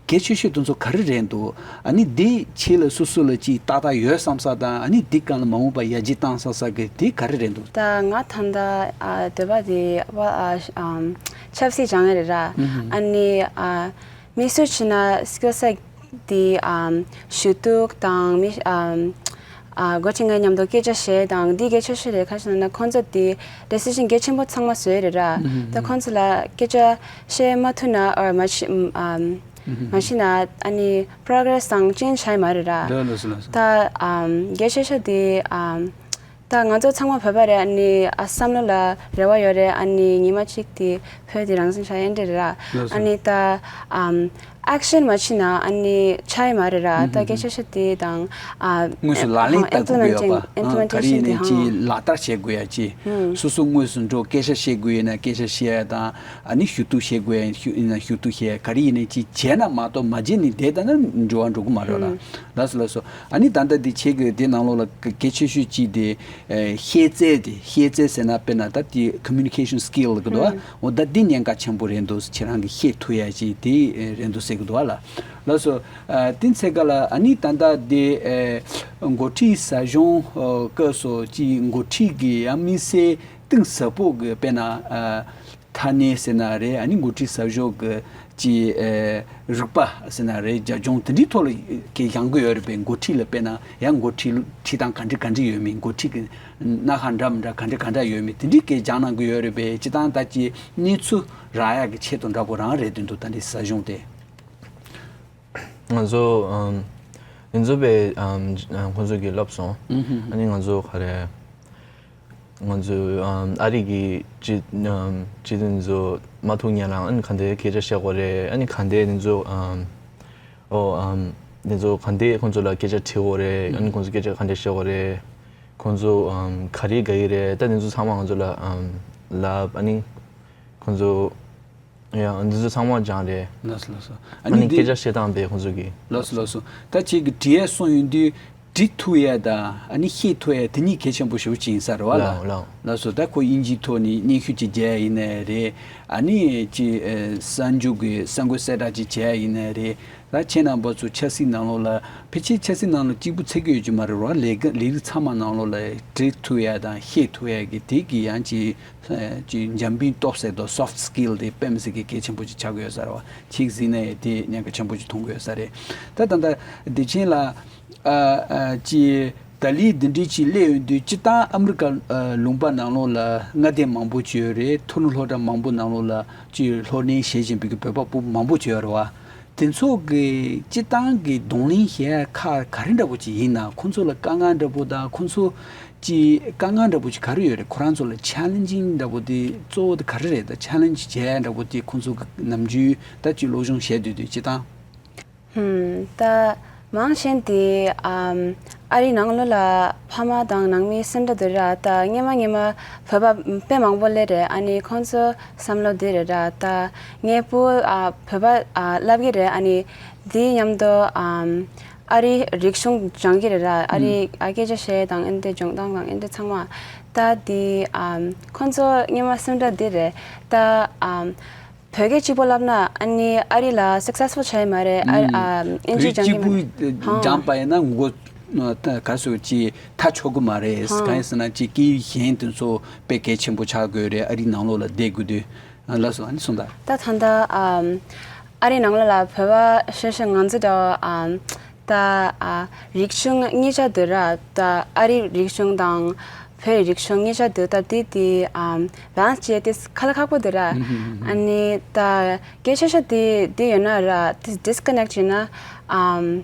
གལ་ཆེ་ཤོས་དེ་ཚོ་ག་རེ་རེད་འདུག་ཨ་ནི་འདི་ཁྱེད་ལ་སོ་སོ་ལ་ཅིག་ཏག་ཏག་ཡོད་བསམ་ས་དང་ཨ་ནི་འདི་སྒང་ལ་མ་འོངས་པ་ཡར་རྒྱས་བཏང་བསམ་ས་གི་དེ་ག་རེ་རེད་འདུག་ད་ང་ད་ལྟ་ཨ་འདོད་པ་དེ་བ་ཨ་ཨམ་ཆབ་སྲིད་སྦྱང་ཡ་རེད་ར། ཨ་ནི་ཨ་མིག་སུ་ཕྱིན་ན་skill set་དེ་ཨམ་ཞུ་གཏུག་དང་མི་ཨམ་ཨ་འགོ་ཁྲིད་ངའི་མཉམ་དུ་སྐད་ཆ་བཤད་དང་འདི་གལ་ཆེ་ཤོས་རེད། ག་ཞེ་ན་ཁོང་ཚོ་དེ་decision་གལ་ཆེན་པོ་ཚང་མ་བཟོས་རེད་ར། ད་ཁོང་ཚོ་ལ་སྐད་ཆ་བཤད་མ་ཐུབ་ན་or་མ་ཤེས་ཨམ་མ་ཤེས་ན་ཨ་ནི་progress་དང་change་ཆགས་མ་རེད་ར། ལགས་ལགས་སོ་ལགས་སོ། ད་ཨམ་གལ་ཆེ་ཤོས་དེ་ཨམ་ད་ང་ཚོ་ཚང་མ་བོད་པ་རེད། ཨ་ནི་ཨ་བསམ་བློ་ལ་རེ་བ་ཡོད་རེད། ཨ་ནི་ཉི་མ་གཅིག་དེ་བོད་དེ་རང་བཙན་ཆགས་ཡ་འདི་རེད་ར། ལགས་སོ། ཨ་ནི་ད་ཨམ་action་མ་བྱས་ན་ཨ་ནི་ཆགས་ཡ་མ་རེད་ར། ད་སྐད་ཆ་བཤད་དེ་དང་ཨ་དངོས་སུ་ལག་ལེན་བསྟར་དགོས་ཡོད་པ། implementation་དེ་ཧང་། ག་རེ་ཡིན་ནའི་ཅིག་ལག་བསྟར་བྱེད་དགོས་ཡ་ཅིག་སོ་སོ་དངོས་སུ་འགྲོ་སྐད་ཆ་བཤད་དགོས་ཡིན་ན་སྐད་ཆ་བཤད་ཡ་དང་ཨ་ནི་ཞུ་གཏུག་བྱེད་དགོས་ཡ་ཞུ་ཡིན་ན་ཞུ་གཏུག་བྱེད་ཡ་ག་རེ་ཡིན་ནའི་ཅིག་བྱས་ན་མ་གཏོགས་མ་བྱས་ནས་བསྡད་ད་ན་འགྲོ་བ་འགྲོ་གི་མ་རེད་ལ། ལགས་སོ་ལགས་སོ། ཨ་ནི་ད་ལྟ་འདི་ཁྱེད་ཀྱི་དེ་ནང་ལོགས་ལ་གལ་ཆེ་ཤོས་གཅིག་དེ་ཨེ་ཤེས་རྩལ་དེ་ཤེས་རྩལ་ཟེར་ན་དཔེར་ན་ད་དེ་communication skill་གི་འདུག་ཨ། འོ་ད་འདི་གནད་འགག་ཆེན་པོ་རེད་འདུག་ཁྱེད་རང་གི་ཤེས་ཐུབ་ཡ་ཅིག་དེ་ཨེ་རེད་འདུག་ཟེར་གི་འདུག་ཨ་ལ། ལགས་སོ། ཨ་དེ་ཚེ་ག་ལ་ཨ་ནི་ད་ལྟ་དེ་ཨེ་འགོ་ཁྲིད་ཟབ་སྦྱོང་ཨོ་སྐབས་སུ་ཅིག་འགོ་ཁྲིད་ཀྱི་ཡང་དམིགས་བསལ་གཏིང་ཟབ་པོ་གི་དཔེར་ན་ཨ། ཐ་སྙད་ཟེར་ན་རེད། ཨ་ནི་འགོ་ཁྲིད་ཟབ་སྦྱོང་གི་ཅི་ཨེ་རིག་པ་ཟེར་ན་རེད། རྒྱབ་ལྗོངས་དེ་འདྲའི་ཐོག་ལ་གི་སྦྱང་གི་ཡོད་རེད་པས། འགོ་ཁྲིད་ལ་དཔེར་ན་ཡང་འགོ་ཁྲིད་ཁྲིད་སྟངས་ག་འདྲ་ག་འདྲ་ཡོད་མེད། འགོ་ཁྲིད་ཀྱི་སྣ་ཁ་འདྲ་མི་འདྲ་ག་འདྲ་ག་འདྲ་ཡོད་མེད་དེ་འདྲའི་གི་སྦྱང་གནང་གི་ཡོད་རེད་པས། སྤྱིར་བཏང་ད་ཅི་གནས་ཚུལ་རག་ཡག་གི་ཆེད་དུ་འདྲ་པོ་རང་རེད་དོན་དུ་ད་འདྲའི་ཟབ་སྦྱོང་དེ། ང་ཚོ་ཨམ་ཡིན་ཚོ་པས་ཨམ་ཁོང་ཚོ་གིས་ལབ་སོང་། ཨ་ནི་ང་ཚོ་ག་རེ། ང་ཚོས་ཨམ་ཨ་རི་གི་སྤྱི་ཨམ་སྤྱི་འཐུས་ཚོ་མ་ཐུག་ཉན་རང་ཨ་ནི་ག་འདྲའི་སྐད་ཆ་བཤད་དགོས་རེད། ཨ་ནི་ག་འདྲའི་འདི་ཚོ་ཨམ་ཨོ་ཨམ་འདི་ཚོ་ག་འདྲའི་ཁོང་ཚོ་ལ་སྐད་ཆ་དྲི་དགོས་རེད། ཨ་ནི་ཁོང་ཚོ་སྐད་ཆ་ག་འདྲའི་བཤད་དགོས་རེད། ཁོང་ཚོ་ཨམ་ག་རེ་དགའ་གི་རེད། ད་འདི་ཚོ་ཚང་མ་ང་ཚོ་ལ་ཨམ་ལབ། ཨ་ནི་ཁོང་ཚོ་ཡང་འདི་ཚོ་ཚང་མ་སྦྱངས་རེད། ལགས་སོ་ལགས་སོ། ཨ་ཨ་ནི་ནི་སྐད་འདི་ཆ་བཤད་སྟངས་དེ་ཁོང་ཚོ་གིས། ལགས་སོ་ལགས་སོ། ད་ཁྱེད་ཀྱི་དྲི་ཡ་གསུངས་ཡོང་དུས་འབྲི་ཐུབ་ཡ་དང་ཨ་ནི་ཤེས་ཐུབ་ཡ་དེ་གཉིས་གལ་ཆེན་པོ་ཞེ་པོ་ཅིག་ཡིན་ས་རེད་བ་ལ། ལགས་ལགས། ལགས་སོ། ད་ཁོ་དབྱིན་ཇིའི་ཐོག་ནས་སྙན་ཞུ་ཅིག་རྒྱག་ཡ་ཡིན་ནའི་རེད། ཨ་ནི་ཅི་ཨ་གསར་འཇུག་གི་གསར་འགོད་གསལ་བསྒྲགས་ཅིག་བྱེད་ཡ་ཡིན་ནའི་རེད། ད་ཁྱེད་རྣམ་པ་ཚོ་ཆབ་སྲིད་ནང་ལོགས་ལ་ཕལ་ཆེར་ཆབ་སྲིད་ནང་ལ་གཅིག་པུ་ཚེ་གི་ཡོད་ཀྱི་མ་རེད་བ། ལས་ཀ་ལས་རིགས་ཚང་མ་ནང་ལོགས་ལ་འབྲི་ཐུབ་ཡ་དང་ཤེས་ཐུབ་ཡ་གི་དེ་གི་ཡང་ཅི་ཅི་འཇམ་པའི་སྟོབས་ཟེར་དང་soft skill་དེ་དཔེ་མི་སྲིད་ཀྱི་གལ་ཆེན་པོ་ཅིག་ཆགས་ཀྱི་ཡོད་ས་རེད་བ། ཁྱེད་གཟིགས་ན་ཡང་དེ་ཉེན་ཁ་ཆེན་པོ་ཅིག་མཐོང་གི་ཡོད་ས་རེད། ད་ད་ལྟ་བདེ་ཆེན་ལགས་ཨ་ཨ་ཅི་ ད་ལི་འདི་འདྲའི་ཅིག་སླེབས་ཡོང་དུས་སྤྱིར་བཏང་ཨ་མི་རི་ཀ་ཨ་ལུང་པ་ནང་ལོགས་ལ་མངའ་སྡེ་མང་པོ་ཅིག་ཡོད་རེད། མཐོ་རིམ་སློབ་གྲྭ་མང་པོ་ནང་ལོགས་ལ་ཅིག་སློབ་གཉེར་བྱེད་བཞིན་པའི་གི་བོད་པ་ཕྲུ་གུ་མང་པོ་ཅིག་ཡོད་རེད་བ། དེ་ཚོ་གི་སྤྱིར་བཏང་གི་གདོང་ལེན་བྱེད་ཡ་ཁག་ག་རེ་འདྲ་པོ་ཅིག་ཡིན་ན། ཁོང་ཚོ་ལ་དཀའ་ངལ་འདྲ་པོ་དང་ཁོང་ཚོ་ཅིག་དཀའ་ངལ་འདྲ་པོ་ཅིག་ག་རེ་ཡོད་རེད། ཁོ་རང་ཚོ་ལ་ཆེ་ལེན་ཇིང་འདྲ་པོ་དེ་གཙོ་བོ་དེ་ག་རེ་རེད། ད་ཆེ་ལེན་ཇི་བྱེད་ཡ་འདྲ་པོ་དེ་ཁོང་ཚོ་གི་ནམ་རྒྱུན་ད་ཅིག་སློབ་སྦྱོང་བྱེད་སྡོད་དུས་སྤྱིར་བཏང་། ཧུམ། ད་མང་ཆེན་དེ་ཨམ་ཨ་རི་ནང་ལོགས་ལ་ཕ་མ་དང་ནང་མི་སེམས་ཁྲལ་དེ་ར། ད་སྔོན་མ་སྔོན་མ་བོད་པ་དཔེ་མང་པོ་སླེབས་རེད། ཨ་ནི་ཁོང་ཚོ་བསམ་བློ་དེ་རེད་ར། ད་ངའི་བུ་ཨ་བོད་པ་ཨ་བསླབ་ཀྱི་རེད། ཨ་ནི་དེའི་མཉམ་དུ་ཨམ་ཨ་རི་རིག་གཞུང་སྦྱང་གི་རེད་ར། ཨ་རི་ཨ་སྐད་ཆ་བཤད་དང་ཨེ་འདྲ་སྦྱོང་སྟངས་དང་ཨེ་འདྲ་ཚང་མ། ད་དེ་ཨམ་ཁོང་ཚོ་སྔོན་མ་སེམས་ཁྲལ་དེ་རེད། ད་ཨམ་བོད་སྐད་གཅིག་པོ་བསླབ་ན་ཨ་ནི་ཨ་རི་ལ་སག་སེ་སི་ཕུལ་ཆགས་ཡི་མ་རེད། ཨ་ཨ་ཨིན་ཇི་སྦྱང་གི་མ་རེད། བོད་སྐད་གཅིག་པུ་སྦྱང་པ་ཡིན་ན་ངོ་ག་སོ་ཅི་ཐག་ཆོད་གི་མ་རེད། གང་ཡིན་ཟེར་ན་ཅི་སྐད་ཡིག་གཞན་དེ་ཚོ་དཔེ་གལ་ཆེན་པོ་ཆགས་དགོས་རེད། ཨ་རི་ནང་ལོགས་ལ་བསྡད་དགོས་དུས། ལགས་སོ། ཨ་ནི་གསུངས་དང་། ད་ད་ལྟ་ཨམ་ཨ་རི་ནང་ལོགས་ལ་བོད་པ་ཤ་ཤ་ང་ཚོ་འདྲ་བ་ཨམ་ད་ཨ་རིག་གཞུང་གཉིས་ཆ་འདུག་ར། ད་ཨ་རིའི་རིག་གཞུང་དང་བོད་རིག་གཞུང་གཉིས་ཆ་འདུག་ད་དེ་དེ་ཨམ་བེ་ལན་སི་བྱེད་དེ་ཁ་ལ་ཁག་པོ་འདུག་ར། ཨ་ནི་ད་སྐད་ཆ་ཤ་དེ་དེ་ཡོད་ན་ར། དེ་ཌི་སི་ཀ་ནེག་ཊི་བྱས་ན་ཨམ་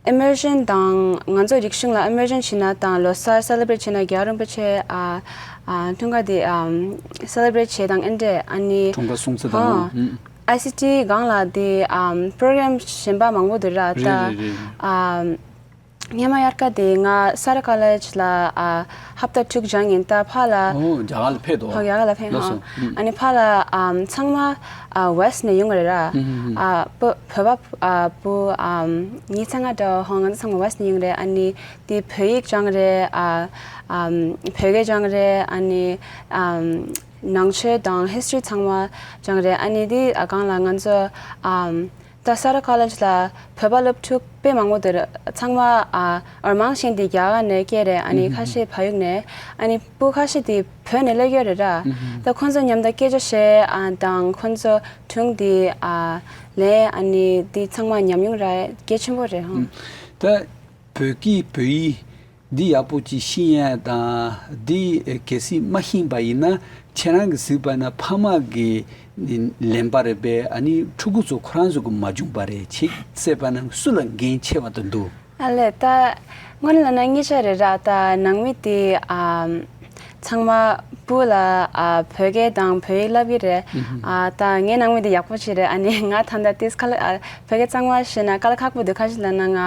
ཨི་མར་ཤན་དང་ང་ཚོ་རིག་གཞུང་ལ་ཨི་མར་ཤན་བྱས་ན་དང་ལོ་གསར་སེ་ལེ་བྷི་རེཊ་བྱས་ན་རྒྱལ་བ་རིན་པོ་ཆེ་ཨ་ཨ་འཁྲུངས་སྐར་དེ་ཨམ་སེ་ལེ་བྷི་རེཊ་བྱེད་དང་ཨེ་འདྲས། ཨ་ནི་འཁྲུངས་སྐར་སྲུང་བརྩི་དང་། ཨ་སི་ཊི་སྒང་ལ་དེ་ཨམ་པོ་རོ་གྷ་རམ་གཞན་པ་མང་པོ་འདུག་ར། ད་རེད་རེད་རེད། ཨམ་སྔོན་མ་དབྱར་ཁ་དེ་ང་སཱ་ར་ཀོ་ལེཇ་ལ་ཨ་ཧབ་ཏ་དྲུག་སྦྱངས་ཡིན། ད་ཕར་ལ། ཨོ་རྒྱ་གར་ལ་ཕེབས་འདུག་ཧོ་རྒྱ་གར་ལ་ཕེབས། ལགས་སོ། ཧོ་ཨ་ནི་ཕར་ལ་ཨམ་ཚང་མ་ཨ་ཝེ་སི་ཊི་ནས་ཡོང་གི་རེད་ར། ཨ་བོ་བོད་པ་ཨ་བུ་ཨམ་ཉི་ཚེ་ལྔ་འདྲ་བོ་ཧོ་ང་ཚོ་ཚང་མ་ཝེ་སི་ཊི་ནས་ཡོང་གི་རེད། ཨ་ནི་དེ་བོད་ཡིག་སྦྱངས་རེད། ཨ་ཨམ་བོད་སྐད་སྦྱངས་རེད། ཨ་ནི་ཨམ་ནང་ཆོས་དང་ཧིས་ཊོ་རི་ཚང་མ་སྦྱངས་རེད། ཨ་ནི་དེ་ཨ་སྒང་ལ་ང་ཚོ་ཨམ་ད་སཱ་ར་ཀོ་ལེཇ་ལ་བོད་པ་སློབ་ཕྲུག་དཔེ་མང་པོ་འདུག་ཚང་མ་ཨ་འོ་མང་ཆེན་དེ་རྒྱ་གར་ནས་སྐྱེས་རེད། ཨ་ནི་ཁ་ཤས་བལ་ཡུལ་ནས། ཨ་ནི་བུ་ཁ་ཤས་དེ་བོད་ནས་སླེབས་ཡོད་རེད་ར། ད་ཁོང་ཚོ་མཉམ་དུ་སྐད་ཆ་བཤད་ཨ་དང་ཁོང་ཚོ་སྒྲུང་དེ་ཨ་ལེན། ཨ་ནི་དེ་ཚང་མ་ཉམས་མྱོང་ར་གལ་ཆེན་པོ་རེད་ཧང་། ད་བོད་སྐད་བོད་ཡིག་འདི་ཡག་པོ་ཅིག་ཤེས་ཡ་དང་འདི་གལ་སྲིད་མ་ཤེས་པ་ཡིན་ན་ཁྱེད་རང་གིས་གཟིགས་པ་ན་ཕ་མ་གི་ལན་པ་རེད་པས། ཨ་ནི་ཕྲུ་གུ་ཚོ་ཁོ་རང་ཚོ་གི་མ་བྱུང་པ་རེད། ཅིག་བཤད་པ་ན་སུ་ལ་འགན་ཆེ་བ་དུ་འདུག་ཨ་ལས་ད་སྔོན་ལ་ན་ཉེ་ཆར་རེད་ར། ད་ནང་མི་དེ་ཨམ་ཚང་མ་བུ་ལ་ཨ་བོད་སྐད་དང་བོད་ཡིག་བསླབ་ཀྱི་རེད། ཨ་ད་ངའི་ནང་མི་དེ་ཡག་པོ་ཞིག་རེད། ཨ་ནི་ང་ད་ལྟ་ཏིས་ཁ་ལ་ཨ་བོད་སྐད་གཙང་མ་བཤད་ན་དཀའ་ལས་ཁག་པོ་འདུག་ཁ་ཤས་ལ་ན་ང་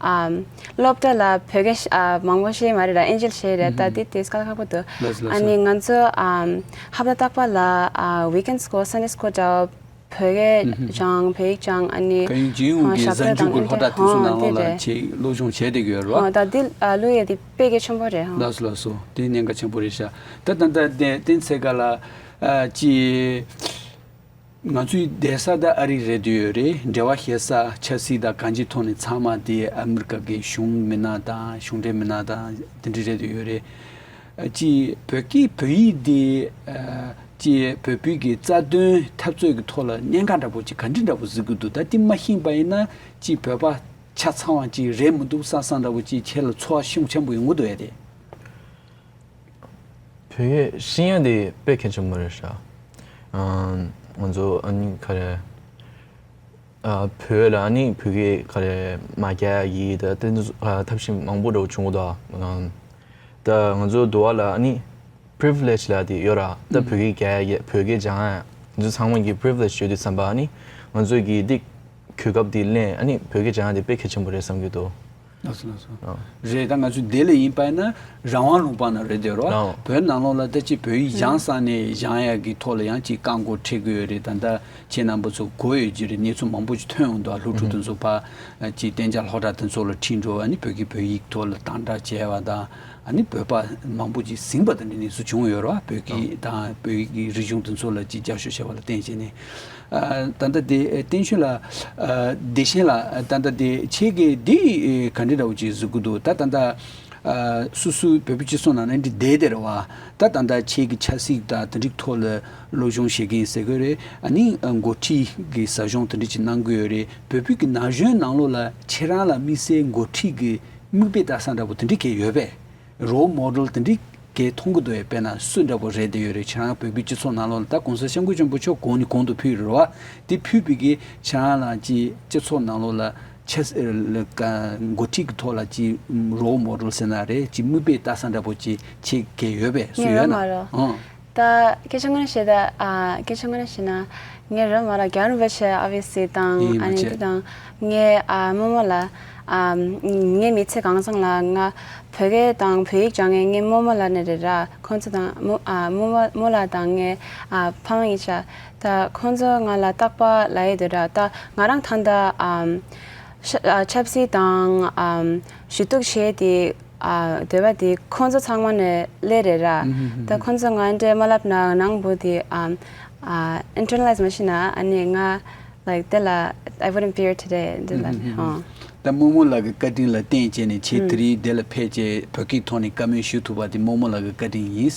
ཨམ་སློབ་གྲྭ་ལ་བོད་སྐད་ཤ་ཨ་མང་པོ་ཤེས་མ་རེད་ར། ཨིན་ཇི་ལ་ཤེས་རེད། ད་དེ་ཏིས་དཀའ་ལས་ཁག་པོ་འདུག་ལགས་སོ་ལགས་ཨ་སོ། ནི་ང་ཚོ་ཨམ་ཧབ་ཏ་རྟག་པ་ལ་ཨ་ཝི་ཀེན་སི་ཀུལ་སན་ཌེ་སི་ཀུལ་འདྲ་བོ་བོད་སྐད་སྦྱང་བོད་ཡིག་སྦྱང་ཨ་ནི་ག་ཡུན་ཇི་ཡུང་གི་ཨ་ཞབས་བྲོ་གསར་འགྱུར་དང་གི་ལྷོ་ཨེ་བྲོ་བྲག་དེ་ཚོ་ནང་ལོགས་ལ་ཅིག་སློབ་སྦྱོང་བྱས་བསྡད་ཀྱི་ཡོད་རེད་བ། ད་འདི་ཨ་ལོ་ཡ་དེ་དཔེ་གལ་ཆེན་པོ་རེད་ཧང་། ལགས་སོ་ལགས་སོ། དེ་གནད་འགག་ཆེན་པོ་རེད་ཤག་ད་ད་ལྟ་དེ་དེ་ཚེ་ག་ལ་ཨ་ཅིག་ང་ཚོའི་བསྡད་ས་ད་ཨ་རི་རེད་འདོད་ཡོད་རེད། འབྲེལ་བ་བྱེད་ས་ཆབ་སྲིད་དང་གང་ཅིའི་ཐོག་ནས་ཚང་མ་དེ་ཨ་མི་རི་ཀ་གི་གཞུང་མི་སྣ་དང་གཞུང་འབྲེལ་མི་སྣ་དང་དེ་འདྲ་རེད་འདོད་ཡོད་རེད། ཅིག་བོད་སྐད་བོད་ཡིག་འདི་ཅིག་བོད་པའི་གི་རྩ་དོན་འཐབ་རྩོད་ཀྱི་ཐོག་ལ་གནད་འགག་འདྲ་པོ་ཅིག་ག་འདྲ་འདྲ་པོ་གཟིགས་ཀྱི་འདུག་ད་དེ་མ་ཤེས་པ་ཡིན་ན་ཅིག་བོད་པ་ཆ་ཚང་བ་ཅིག་རེད་མི་འདུག་བསམ་བསམ་འདྲ་པོ་ཅིག་ཁྱེད་ལ་ཚོར་བ་ཤུགས་ཆེན་པོ་ཡོང་གི་འདུག་ཨེ་རེད། བོད་སྐད་ཤེས་ཡ་དེ་དཔེ་གལ་ཆེན་པོ་རེད་ཤག་ཨ་ང་ཚོ་ཨ་ནི་ག་རེ། ཨ་བོད་ལ་ཨ་ནི་བོད་སྐད་ག་རེ་མ་རྒྱག་ཡ་གི་ད་དེ་ཚོ་ཨ་ཐབས་ཤེས་མང་པོ་འདྲ་བོ་བྱུང་གི་འདུག་ཨ། ད་ང་ཚོ་འདུག་བ་ལ་ཨ་ནི་པི་རི་བི་ལེཇ་ལབ་དེ་ཡོད་ར། ད་བོད་སྐད་རྒྱག་ཡ་བོད་སྐད་སྦྱང་ཡ་ང་ཚོ་ཚང་མ་གི་པི་རི་བི་ལེཇ་ཡོད་དུས་ཙམ་པ་ཨ་ནི་ང་ཚོ་གི་འདི་གོ་སྐབས་འདི་ལེན་ཨ་ནི་བོད་སྐད་སྦྱང་ཡ་དེ་དཔེ་གལ་ཆེན་པོ་རེད་བསམ་གྱི་འདུག་ལགས་སོ་ལགས་སོ། ཨ། རེད། ད་ང་ཚོ་འདི་ལ་ཡིན་པ་ན་རང་དབང་ལུང་པ་ན་རེད་དེ་རོ། ཨ། བོད་ནང་ལོགས་ལ་ད་ཅི་བོད་ཡིག་སྦྱངས་ས་ནས་སྦྱང་ཡག་གི་ཐོག་ལ་ཡང་ཅིག་བཀག་འགོག་འཁྲི་དགོས་ཡོད་རེད། ད་ལྟ་ཁྱེད་རྣམ་པ་ཚོ་གོ་ཡོད་ཀྱི་རེད། གནས་ཚུལ་མང་པོ་ཅིག་ཐོན་ཡོང་འདུག་སློབ་ཕྲུག་དེ་ཚོ་ཕར་ཅིག་གཏན་འཇགས་སློབ་གྲྭ་དེ་ཚོ་ལ་ཁྲིད་འགྲོ། ཨ་ནི་བོད་ཀྱི་བོད་ཡིག་ཐོག་ལ་དམ་དྲག་བྱས་པ་དང་ཨ་ནི་བོད་པ་མང་པོ་ཅིག་ཟིན་པ་དེ་འདྲའི་གནས་ཚུལ་བྱུང་ཡོད་རེད་བ། བོད་ཀྱི་དང་བོད་ཀྱི་རིག་གཞུང་དེ་ཚོ་ལ་ཅིག་སྐྱར་ཞིབ་བྱས་པ་ལ་བརྟེན་བྱས་ནས། ཨ། ད་ལྟ་དེ་བསྟན་ཆོས་ལགས། ཨ། བདེ་ཆེན་ལགས། ད་ལྟ་དེ་ཁྱེད་ཀྱིས་འདི་ག་འདྲ་འདྲ་བོ་ཅིག་གཟིགས་ཀྱི་འདུག་ད་ད་ལྟ་ཨ་སོ་སོའི་བོད་པའི་སྤྱི་ཚོགས་ནང་ན་འདི་བསྡད་བསྡད་རེད་བ། ད་ད་ལྟ་ཁྱེད་ཀྱི་ཆབ་སྲིད་དང་དེ་འདྲའི་ཐོག་ལ་སློབ་སྦྱོང་བྱེད་ཀྱི་ཡིན་ཟེར་གྱི་རེད། ཨ་ནི་འགོ་ཁྲིད་ཀྱི་ཟབ་སྦྱོང་དེ་འདྲ་ཅིག་གནང་གི་ཡོད་རེད། བོད་པའི་གི་ན་གཞོན་ནང་ལོགས་ལ་ཁྱེད་རང་ལ་དམིགས་བསལ་འགོ་ཁྲིད་ཀྱི་ མིག་དཔེ་ལྟ་ས་འདྲ་པོ་དེ་འདྲ་གས་ཡོད་པས། རོལ་མོ་ཌེལ་དེ་འདྲ་གས་མཐོང་གི་འདུག་ཡ། དཔེར་ན་སུ་འདྲ་པོ་རེད་བསྡད་ཡོད་རེད། ཁྱེད་རང་བོད་པའི་སྤྱི་ཚོགས་ནང་ལོགས་ལ་ད་གོང་ས་སྐྱབས་མགོན་ཆེན་པོ་མཆོག་གོང་ནས་གོང་དུ་ཕུལ་ཡོད་རེད་བ། དེ་ཕུལ་བའི་གི་ཁྱེད་རང་ལ་ཅིག་སྤྱི་ཚོགས་ནང་ལོགས་ལ་ཆེ་ས་ལ་ཀ་འགོ་ཁྲིད་ཀྱི་ཐོག་ལ་ཅིག་རོལ་མོ་ཌེལ་ཟེར་ན་རེད། ཅིག་མིག་དཔེ་ལྟ་ས་འདྲ་པོ་ཅིག་ཁྱེད་གས་ཡོད་པས། སུ་ངས་ཡོད་ཡོད་ན། མ་རེད། ཨང་། ད་སྐད་ཆ་དངོས་གནས་བཤད་ད། ཨ། སྐད་ཆ་དངོས་གནས་བཤད་ན། ངའི་རོལ་མོ་ཌེལ་རྒྱལ་བ་རིན་པོ་ཆེ་ཨོ་བི་ཡས་ལི་དང་། ཡིན་ཨ་མ་ནི་བྱས། དེ་དང་ངའི་ཨ་རྨོ་མོ་ལགས། ཨ། ངའི་མི་ཚེ་གང་བཟང་ལ་ང་བོད་སྐད་དང་བོད་ཡིག་སྦྱང་མཁན་ངའི་རྨོ་མོ་ལགས་ནས་རེད་ར། ཁོང་ཚོ་དང་རྨོ་ཨ་རྨོ་མོ་རྨོ་ལགས་དང་ངའི་ཨ་ཕ་མ་གཉིས་ཆ། ད་ཁོང་ཚོ་ང་ལ་རྟག་པར་ལབ་ཡས་འདུག་ར། ད་ང་རང་ད་ལྟ་ཨ་ཤ་ཨ་ཆབ་སྲིད་དང་ཨ་ཞུ་གཏུག་བྱས་ཏེ། ཨ། འདོད་པ་དེ་ཁོང་ཚོ་ཚང་མ་ནས་སླེབས་རེད་ར། ཨུ་ཧུམ་ཧུམ་ད་ཁོང་ཚོ་ང་འདྲ་མ་ལབ་ན་ནང་པོ་དེ་ཨ་ཨ་ཨིན་ཊར་ནེ་ལའི་ཛི་མ་བྱས་ན། ཨ་ནི་ང་like དེ་ལ་I wouldn't be here today འདི་ལ། ཨུ་ཧུམ་ཧུམ་ཧོ། ད་རྨོ་མོ་ལགས་ཀྱི་བཀའ་དྲིན་ལ་བརྟེན་བྱས་ནས་ཁྱེད་ཨུ་དེ་རིང་འདི་ལ་ཕེབས་བྱས་བོད་སྐད་ཐོག་ནས་བཀའ་མོལ་ཞུ་ཐུབ་པ་དེ་རྨོ་མོ་ལགས་ཀྱི་བཀའ་དྲིན་ཡིན།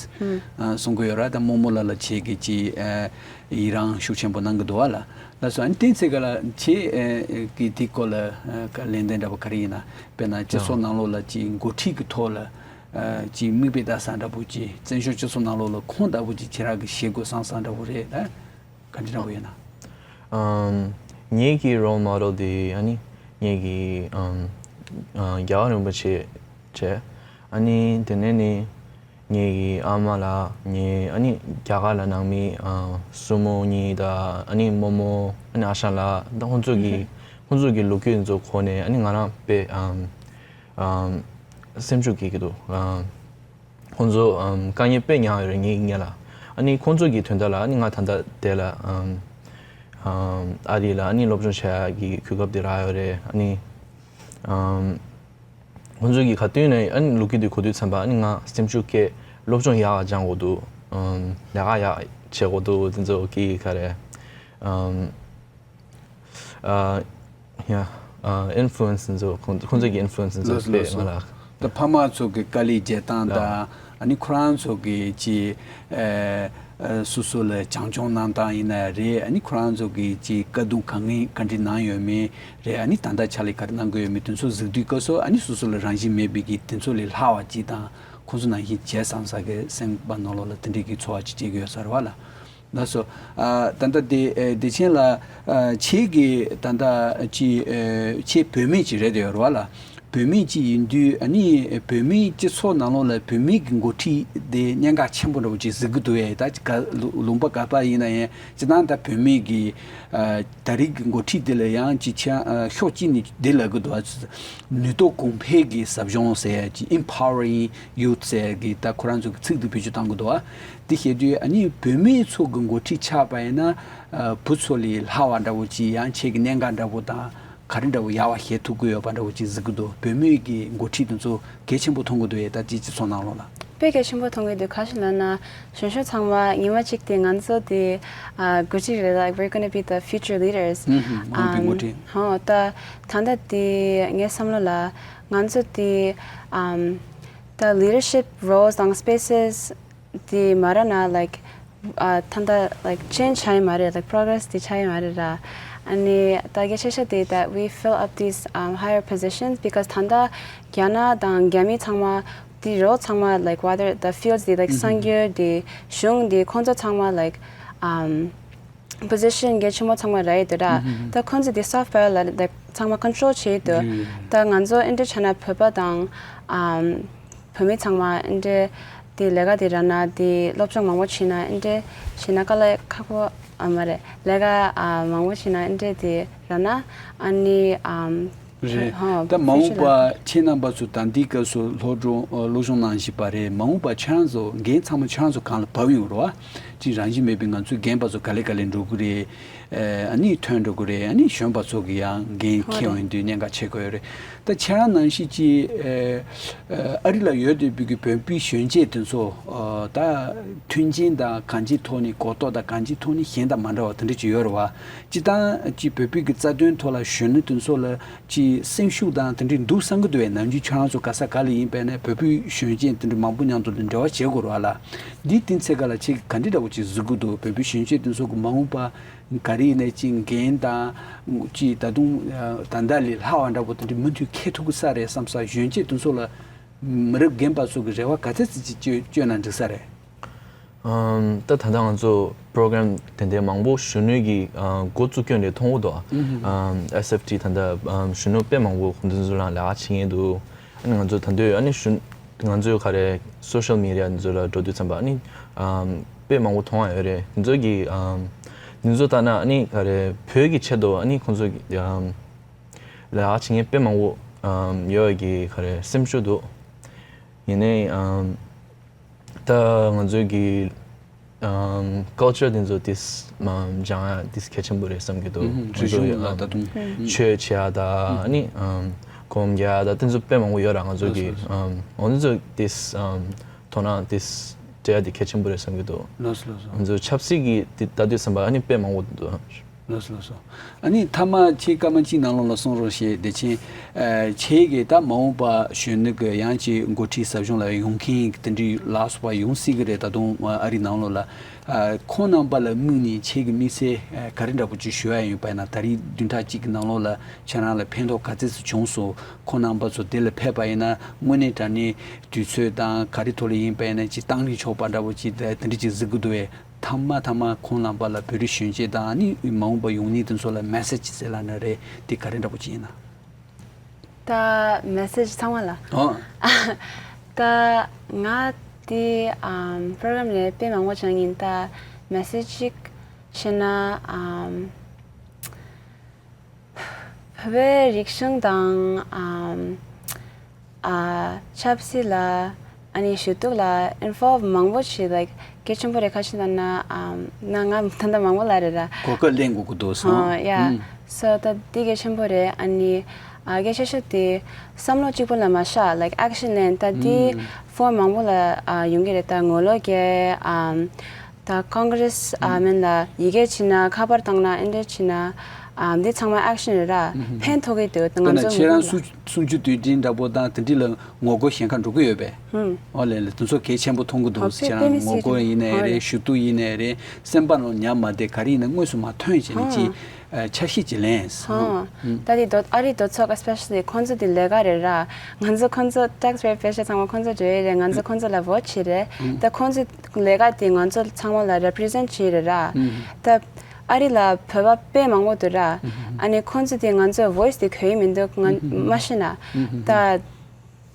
ཨུ། ཨ། གསུང་གི་ཡོད་ར། ད་རྨོ་མོ་ལགས་ལ་ཁྱེད་ཀྱིས་ཅིག་ཨ་ཡི་རང་ཤུགས་ཆེན་པོ་གནང་གི་འདུག་བ་ལ། ལགས་སོ། ཨ་ནི་དེ་ཚེ་ག་ལ་ཁྱེད་ཨེ་ཀྱི་དེ་སྐོར་ལ་ཨ་ལན་འདེབས་འདྲ་པོ་ག་རེ་ཡིན་ན། དཔེར་ན་སྤྱི་ཚོགས་ནང་ལོགས་ལ་ཅིག་འགོ་ཁྲིད་ཀྱི་ཐོག་ལ་ཨ་ཅིག་མིག་དཔེ་ལྟ་ས་འདྲ་པོ་ཅིག་བཙན་བྱོལ་སྤྱི་ཚོགས་ནང་ལོགས་ལ་ཁོང་ལྟ་བུ་ཅིག་ཁྱེད་རང་གིས་བྱེད་དགོས་བསམ་བསམ་འདྲ་པོ་རེད་ལ། ག་འདྲ་འདྲ་པོ་ཡིན་ན། ཨམ། ངེད་ཀྱི་རོལ་མོ་ཌེལ་དེ་ཨ་ནི་ངེད་ཀྱི་ཨམ་ཨ་རྒྱལ་བ་རིན་པོ་ཆེ་བྱས། ཨ་ནི་དེ་ནས་ནི། ངེད་ཀྱི་ཨ་མ་ལགས། ངེད་ཨ་ནི་རྒྱ་གར་ལ་ནང་མི་ཨ་སྲུ་མོ་གཉིས་དང་། ཨ་ནི་རྨོ་མོ། ཨ་ནི་ཨ་ཞང་ལགས། ད་ཁོང་ཚོ་གི་ཁོང་ཚོ་གི་ལོ་རྒྱུས་ཚོ་གོ་ནས་ཨ་ནི་ང་རང་དཔེ་ཨམ་ཨམ་སེམས་ཤུགས་སྐྱེ་གི་འདུག་ཨམ་ཁོང་ཚོ་ཨམ་དཀའ་ངལ་དཔེ་མྱངས་ཡོད་རེད་ངེད་ངེད་ལ། ཨ་ནི་ཁོང་ཚོ་གི་དོན་དག་ལ་ཨ་ནི་ང་ད་ལྟ་དེ་ལ་ཨམ་ཨམ་ཨ་རི་ལ་ཨ་ནི་སློབ་སྦྱོང་བྱེད་ཡག་གི་གོ་སྐབས་དེ་རག་ཡོད་རེད། ཨ་ནི་ཨམ། ཁོང་ཚོ་གིས་ག་དུས་ནས་ཨ་ནི་ལོ་རྒྱུས་དེ་གོ་དུས་ཙམ་པ་ཨ་ནི་ང་སེམས་ཤུགས་སྐྱེ། སློབ་སྦྱོང་ཡག་སྦྱང་དགོས་འདུག་ཨམ། ལས་ཀ་ཡག་བྱེད་དགོས་འདུག་དེ་ཚོ་གི་ག་རེ། ཨམ། ཨ། ཡ། ཨ། ཨིན་ཕུ་ལུ་ཨེན་སི་དེ་ཚོ་ཁོང་ཁོང་ཚོ་གི་ཨིན་ཕུ་ལུ་ཨེན་སི་དེ་ཚོ། ལགས་སོ། དཔེ་ལགས་སོ། ང་ལ། ད་ཕ་མ་ཚོ་གི་དཀའ་ལས་བརྒྱབ་སྟངས་དང་། ཡ། ཨ་ནི་ཁོ་རང་ཚོ་གི་ཅིག་ཨ། ཨ། སོ་སོ་ལ་བྱམས་སྐྱོང་གནང་སྟངས་ཡིན་ན་རེད། ཨ་ནི་ཁོ་རང་ཚོ་གི་ཅིག་དཀའ་སྡུག་གང་ག་ག་འདྲ་གནང་ཡོད་མེད་རེད། ཨ་ནི་ད་ལྟ་ཕྱག་ལས་ག་རེ་གནང་གི་ཡོད་མེད་དེ་ཚོ་གཟིགས་དུས་སྐབས་སུ། ཨ་ནི་སོ་སོ་ལ་རང་བཞིན་མེད་པའི་གི་དེ་ཚོ་ལས་ལྷག་པ་ཅིག་དང་། ཁོང་ཚོ་ནང་བཞིན་བྱས་བསམ་ས་གི་སེམས་པ་ནང་ལོགས་ལ་དེ་འདྲའི་གི་ཚོར་བ་ཅིག་སྐྱེ་གི་ཡོད་ས་རེད་བ་ལ། ལགས་སོ། ཨ། ད་ལྟ་དེ་ཨེ་བདེ་ཆེན་ལགས། ཨ། ཁྱེད་ཀྱིས་ད་ལྟ་ཅིག་ཨེ་ཁྱེད་བུད་མེད་ཅིག་རེད་དེ་ཡོད་རེད་བ་ལ། བུད་མེད་ཅིག་ཡིན་དུས། ཨ་ནི་བུད་མེད་སྤྱི་ཚོགས་ནང་ལོགས་ལ་བུད་མེད་ཀྱི་འགོ་ཁྲིད་དེ་གནད་འགག་ཆེན་པོ་འདྲ་པོ་ཅིག་གཟིགས་ཀྱི་འདུག་ཨེ། ད་ཅིག་ག་ལུ་ལུང་པ་ག་པར་ཡིན་ན་ཡང་སྤྱིར་བཏང་ད་བུད་མེད་ཀྱི་ཨ་ད་རེས་ཀྱི་འགོ་ཁྲིད་དེ་ལ་ཡང་ཅིག་ཆ་ཨ་ཕྱོགས་གཅིག་ནས་འདི་ལབ་ཀྱི་འདུག་ཨ། ནུས་སྟོབས་གོང་འཕེལ་གྱི་ཟབ་སྦྱོང་ཟེར་ཡ་ཅིག Empowering Youth ཟེར་གྱི་ད་ཁོ་རང་ཚོ་གི་ཚིག་འདི་བེད་སྤྱོད་གཏང་གི་འདུག་ཨ། འདི་བཤད་དུས་ཨ་ནི་བུད་མེད་ཚོ་གི་འགོ་ཁྲིད་ཆགས་པ་ཡིན་ན། ཨ། བུ་ཚོ་ལས་ལྷག་པ་འདྲ་པོ་ཅིག་ཡང་ཁྱེད་ཀྱི་གནད་འགག་འདྲ་པོ་དང་ག་རེ་འདྲ་པོ་ཡག་པ་བཤད་ཐུབ་ཀྱི་ཡོད་པ་འདྲ་པོ་ཅིག་གཟིགས་ཀྱི་འདུག་བུད་མེད་ཀྱི་འགོ་ཁྲིད་དེ་ཚོ་གལ་ཆེན་པོ་མཐོང་གི་འདུག་ཨེ། ད་ཅིག་སྤྱི་ཚོགས་ནང་ལོགས་ལ། དཔེ་གལ་ཆེན་པོ་མཐོང་གི་འདུག་ག་ཞིག་ལབ་ན། གཞོན་གཞོན་ཚང་མ་ཉི་མ་གཅིག་དེ་ང་ཚོ་དེ་ཨ་དགུ་གཅིག་རེད། Like, we're gonna be the future leaders. ཧུམ་ཧུམ། མ་འོངས་པའི་ཨམ་འགོ་ཁྲིད། ཧོ། ད་ད་ལྟ་དེ་ངའི་བསམ་བློ་ལ་ང་ཚོ་དེ་ཨམ་ད་leadership roles དང་spaces དེ་མ་རག་ན། Like, ཨ་ད་ལྟ་like change ཆགས་ཡི་མ་རེད། Like, progress དེ་ཆགས་ཡི་མ་རེད་ར། ཨ་ནི་ད་གལ་ཆེ་ཤོས་དེ་that we fill up these um, higher positions because ད་ལྟ་རྒྱ་ནག་དང་རྒྱ་མི་ཚང་མ་དེ་རོ་ཚང་མ། Like, whether the fields དེ། Like, གསར་འགྱུར་དེ། གཞུང་དེ། ཁོང་ཚོ་ཚང་མ་like um, position གལ་ཆེན་པོ་ཚང་མ་རག་ཡི་འདུག་ར། ད་ཁོང་ཚོ་དེ་soft power ལ་like ཚང་མ་control བྱེད་ཡི་འདུག་ད་ང་ཚོ་ཨེ་འདྲ་བྱས་ན་བོད་པ་དང་ཨམ་བོད་མི་ཚང་མ་ཨེ་འདྲ་དེ་ལས་ཀ་དེ་རག་ན། དེ་སློབ་སྦྱོང་མང་པོ་བྱས་ན། ཨེ་འདྲ་བྱས་ན་དཀའ་ལས་ཁག་པོ་ཨ་མ་རེད། ལས་ཀ་ཨ་མང་པོ་བྱས་ན། ཨེ་འདྲ་དེ་རག་ན། ཨ་ནི་ཨམ་རེད། ཧོ། ད་མ་འོངས་པ་ཁྱེད་རྣམ་པ་ཚོ་ད་འདི་སྐབས་སུ་སློབ་སྦྱོང་སློབ་སྦྱོང་གནང་བཞིན་པ་རེད། མ་འོངས་པ་ཁྱེད་རང་ཚོ་འགན་ཚང་མ་ཁྱེད་རང་ཚོ་སྒང་ལ་བབས་ཡོང་རོགས། ཅིག་རང་བཞིན་མེད་པའི་ང་ཚོའི་རྒན་པ་ཚོ་ག་ལེ་ག་ལེ་འགྲོ་གི་རེད། ཨ་ནི་ཐོན་འགྲོ་གི་རེད། ཨ་ནི་གཞོན་པ་ཚོ་གི་ཡང་འགན་འཁྱེར་ཡོང་དུས་གནད་འགག་ཆེ་གི་ཡོད་རེད། ད་ཁྱེད་རང་ནང་བཞིན་ཅིག་ཨ་རི་ལ་ཡོད་བསྡད་པའི་གི་བོད་པའི་གཞོན་སྐྱེས་དེ་ཚོ་ད་མཐུན་རྐྱེན་དང་གང་ཅིའི་ཐོག་ནས། གོ་རྟོགས་དང་གང་ཅིའི་ཐོག་ནས་གཞན་དང་མ་འདྲ་བ་དེ་འདྲ་ཅིག་ཡོད་རེད་བ། སྤྱིར་བཏང་ཅིག་བོད་པའི་གི་རྩ་དོན་ཐོག་ལ་གཞོན་ནུ་དེ་ཚོ་ལ་ཅིག་སེམས་ཤུགས་དང་དེ་འདྲ་འདུག་བསམ་གི་འདུག་བས། ནམ་རྒྱུན་ཁྱོད་རང་ཚོ་ག་ས་ག་ལ་ཡིན་པ་ཡིན་ན་བོད་པའི་གཞོན་སྐྱེས་དེ་འདྲ་མང་པོ་མཉམ་དུ་ལ་འབྲེལ་བ་བྱེད་དགོས་རེད་བ་ལ། འདི་དེ་ཚེ་ག་ལ་ཁྱེད་ཀྱིས་ག་འདྲ་འདྲ་ ཅིག་གཟིགས་ཀྱི་འདུག་བོད་པའི་གཞོན་སྐྱེས་དེ་ཚོ་གི་མ་འོངས་པ་ག་རེ་ཡིན་ནའི་ཅིག་འགན་དང་ཅིག་ད་དུང་ད་ལྟ་ལས་སླ་བ་འདྲ་པོ་དེ་འདྲ་མུ་མཐུད་འཁྱེར་ཐུབ་ཀྱི་ས་རེད་བསམ་ས། གཞོན་སྐྱེས་དེ་ཚོ་ལ་མི་རབས་རྒན་པ་ཚོ་གི་རེ་བ་ག་ཚད་ཙམ་ཅིག་བཅོལ་བཅོལ་ན་འགྲིག་ས་རེད། ཨམ། ད་ད་ལྟ་ང་ཚོ་པོ་རོ་གྷ་རམ་དེ་འདྲའི་མང་པོ་གཞོན་ནུའི་གི་ཨ་འགོ་བཙུགས་སྐྱོན་རེ་མཐོང་གི་འདུག་ཨམ། ཨེས་ཨེཕ་ཊི་ད་ལྟ་ཨམ་གཞོན་ནུ་དཔེ་མང་པོ་འདི་ཚོ་ལ་ལས་ཀ་བྱེད་མཁན་འདུག་ཨ་ནི་ང་ཚོ་ད་འདོད་ཨ་ནི་གཞོན་ང་ཚོའི་ག་རེ་སོ་ཤལ་མི་ཌི་ཡ་འདི་ཚོ་ལ་འགྲོ་དུས་ཙམ་པ་ཨ་ནི་ཨམ་དཔེ་མང་པོ་མཐོང་ཡ་ཡོད་རེད། འདི་ཚོ་གི་ཨམ་འདི་ཚོ་ལྟ་ན་ཨ་ནི་ག་རེ་བོད་ཀྱི་ཆེད་དུ་ཨ་ནི་ཁོང་ཚོ་གི་ཨམ་ལས་ཀ་བྱེད་མཁན་དཔེ་མང་པོ་ཨམ་ཡོད་ཀྱི་ག་རེ་སེམས་ཤུགས་འདུག་ཡིན་ནའི་ཨམ། ད་ང་ཚོའི་གི་ཨམ་ཀལ་ཅར་དེ་ཚོ་ཏིས་མ་སྦྱང་ཡ་ཏིས་གལ་ཆེན་པོ་རེད་བསམ་གྱི་འདུག་ཨུ་ཧུམ། ང་རིག་ཚོ་གཞུང་ཡི་ལ་ད་དུང་ཆོས་བྱེད་ཡ་ད་ཨ་ནི་ཨམ་སྒོམ་རྒྱག་ཡ་ད་དེ་ཚོ་དཔེ་མང་པོ་ཡོད་ར། ང་ཚོའི་གི་ལགས་སོ། ཨམ་འོ་དེ་ཚོ་ཏིས་ཨམ་དོ་སྣང་ཏིས་སྤྲད་ཡ་དེ་གལ་ཆེན་པོ་རེད་བསམ་གྱི་འདུག་ལགས་སོ་ལགས་སོ། ང་ཚོ་ཆབ་སྲིད་ཀྱི་དེ་ལྟ་དུས་ཙམ་པ་ཨ་ནི་དཔེ་མང་པོ་འདུག་ལགས་སོ་ལགས་སོ། ཨ་ནི་མཐའ་མ་ཁྱེད་སྐར་མ་གཅིག་ནང་ལོགས་ལ་གསུང་རོགས་ཞེས་བདེ་ཆེན། ཨ་ཁྱེད་ཀྱིས་ད་མ་འོངས་པ་གཞོན་ནུ་གི་ཡང་ཅིག་འགོ་ཁྲིད་ཟབ་སྦྱོང་ལ་ཡོང་མཁན་དེ་འདྲའི་ལ་སོགས་པ་ཡོང་སྲིད་ཀྱི་རེད། ད་དུང་ཨ་རི་ནང་ལོགས་ལ་ཨ་ཁོང་རྣམ་པ་ལ་དམིགས་ནས་ཁྱེད་ཀྱི་དམིགས་བསལ་ཨ་ག་རེ་འདྲ་པོ་ཅིག་ཞུ་ཡ་ཡོད་པ་ཡིན་ན། ད་རེས་བདུན་ཕྲག་གཅིག་གི་ནང་ལོགས་ལ་ཁྱེད་རང་ལ་ཕན་ཐོགས་ག་ཚད་ཙམ་བྱུང་སོང་། ཁོང་རྣམ་པ་ཚོ་དེ་ལ་ཕེབས་པ་ཡིན་ན་དངོས་གནས་དྲང་གནས་དུས་ཚོད་དང་ག་རེ་ཐོག་ལ་ཡིན་པ་ཡིན་ན་ཅིག་བཏང་ནས་ཆོག་པ་འདྲ་པོ་ཅིག་དེ་འདྲ་ཅིག་གཟིགས་ཀྱི་འདུག་བས། མཐའ་མ་མཐའ་མ་ཁོང་རྣམ་པ་ལ་བོད་རིགས་གཞོན་སྐྱེས་དང་ནི་མ་འོངས་པ་ཡོང་མཁན་དེ་ཚོ་ལ་མེ་སེ་ཇི་ཟེར་ལབ་ན་རེད། དེ་ག་རེ་འདྲ་པོ་ཅིག་ཡིན་ན། ད་མེ་སེ་ཇི་ཚང་མ་ལ། ཨོ། ད་ང་དེ་ཨམ་པོ་རོ་གྷ་རམ་ནས་དཔེ་མང་པོ་སྦྱངས་ཡིན། ད་མེ་སེ་ཇི་ཅིག་བྱས་ན་ཨམ། བོད་པའི་རིག་གཞུང་དང་ཨམ་ཨ་ཆབ་སྲིད་ལ་ཨ་ནི་ཞུ་གཏུག་ལ་ཨིན་ཝོལ་ཝི་མང་པོ་བྱེད། ལའིཀ་གལ་ཆེན་པོ་རེད། ཁ་ཤས་ལབ་ན་ཨམ་ན་ང་ད་ལྟ་མང་པོ་ལབ་རེད་ར། གོ་སྐབས་ལེན་དགོས་ཀྱི་འདུག་སོང་། ཨ་ཡ། ཨུམ། སོ་ད་འདི་གལ་ཆེན་པོ་རེད། ཨ་ནི་ཨ་གལ་ཆེ་ཤོས་དེ་བསམ་བློ་གཅིག་པུ་ལ་མ་བཞག་ལའིཀ་ཨེག་ཤན་ལེན། ད་འདི་ཨུམ་ཕོརམ་མང་པོ་ལ་ཨ་ཡོང་གི་རེད། ད་ངོ་ལོག་རྒྱག་ཨམ། ད་ཀོང་གྷི་རེས་ཨ་མིན་ལ་ཡི་གེ་བྱིན་ན་ཁ་པར་བཏང་ན་ཨེ་འདྲ་བྱིན་ན་ཨ་འདི་ཚང་མ་ཨེག་ཤན་རེད་ར། ཕན་ཐོགས་ཀྱི་འདུག་ད་ང་ཚོ་ཁྱེད་རང་གསུང་གསུང་ཆོས་དུས་དྲན་འདྲ་པོ་དང་དེ་འདྲི་ལ་ངོ་རྒོལ་གཞན་ཁ་འགྲོ་གི་ཡོད་པས། ཨོ་ལེ་ལེ་དེ་ཚོ་གལ་ཆེན་པོ་མཐོང་གི་འདུག་ཨོ་ཁྱེད་རང་ངོ་རྒོལ་ཡིན་ནའི་རེད། ཞུ་གཏུག་ཡིན་ནའི་རེད། སེམས་པ་ནང་ཉར་མ་བསྡད། ག་རེ་ཡིན་ན་དངོས་སུ་མར་ཐོན་བྱས་ནས་ཅིག་ཆ་ཤས་ཅིག་ལེན། ད་དེ་ཨ་རི་དོ་ཚོགས་especially ཁོང་ཚོ་དེ་ལས་ཀ་རེད་ར། ང་ཚོ་ཁོང་ཚོ་ཊེག་སི་པེ་ཡར་པེ་ཤ་ཚང་མ་ཁོང་ཚོ་འགྲོ་ཡི་རེད། ང་ཚོ་ཁོང་ཚོ་ལ་བོ་ཊི་བྱེད་རེད། ད་ཁོང་ཚོ་ལས་ཀ་དེ་ང་ཚོ་ཚང་མ་ལ་རེ་པི་རི་ཟེན་ཊི་བྱེད་རེད་ར། ད་ཨ་རི་ལ་བོད་པ་དཔེ་མང་པོ་འདུག་ར། ཨ་ནི་ཁོང་ཚོ་དེ་ང་ཚོའི་ཝོ་ཡི་སི་དེ་གོ་ཡི་མི་འདུག་ང་མ་ཤེས་ན། ད་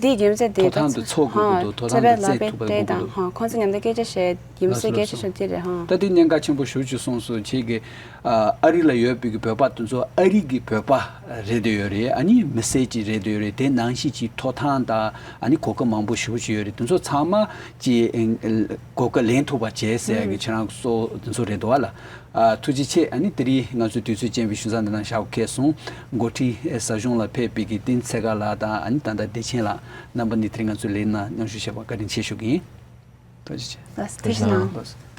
དེའི་རྒྱུ་མཚན་དེ་ཐོབ་ཐང་དེ་འཚོལ་དགོས་ཀྱི་འདུག་ཐོབ་ཐང་དེ་བཙལ་ཐུབ་པ་དགོས་ཀྱི་འདུག་ཁོང་ཚོ་མཉམ་དུ་སྐད་ཆ་བཤད་རྒྱུ་མཚན་གལ་ཆེ་ཤོས་དེ་རེད་ཧང་། ད་དེ་གནད་འགག་ཆེན་པོ་ཞེ་པོ་ཅིག་གསུངས་སོང་། ཁྱེད་ཀྱིས་ཨ་རི་ལ་ཡོད་པའི་གི་བོད་པ་དེ་ཚོ་ཨ་རི་གི་བོད་པ་རེད་དེ་ཡོད་རེད། ཨ་ནི་མི་སེར་ཅིག་རེད་དེ་ཡོད་རེད། དེ་ནང་བཞིན་གྱི་ཐོབ་ཐང་དང་ཨ་ནི་གོ་སྐབས་མང་པོ་ཞེ་པོ་ཅིག་ཡོད་རེད། དེ་ཚོ་ཚང་མ་ཅིག་གོ་སྐབས་ལེན་ཐུབ་པ་བྱས་ཟེར་ཡ་གི་ཁྱེད་རང་ཚོ་དེ་ཚོ་རེད་འདུག་བ་ལ། ཨ་ཐུགས་རྗེ་ཆེ། ཨ་ནི་དེ་རིང་ང་ཚོའི་དུས་ཚོད་ཅན་པའི་ཞུ་ས་འདི་ནང་བཞག་གོ་ཁེལ་སོང་། འགོ་ཁྲིད་ཟབ་སྦྱོང་ལ་ཕེབས་པའི་གི་བསྟན་ཚེ་དཀར་ལགས་དང་ཨ་ནི་ད་ལྟ་བདེ་ཆེན་ལགས་རྣམ་པ་གཉིས་དེ་རིང་ང་ཚོའི་ལས་ནང་མཉམ་ཞུགས་བྱས་པར་བཀའ་དྲིན་ཆེ་ཞུ་གི་ཡིན། ཐུགས་རྗེ་ཆེ། ལགས་སོ། ཐུགས་རྗེ་གནང་། ལགས་སོ།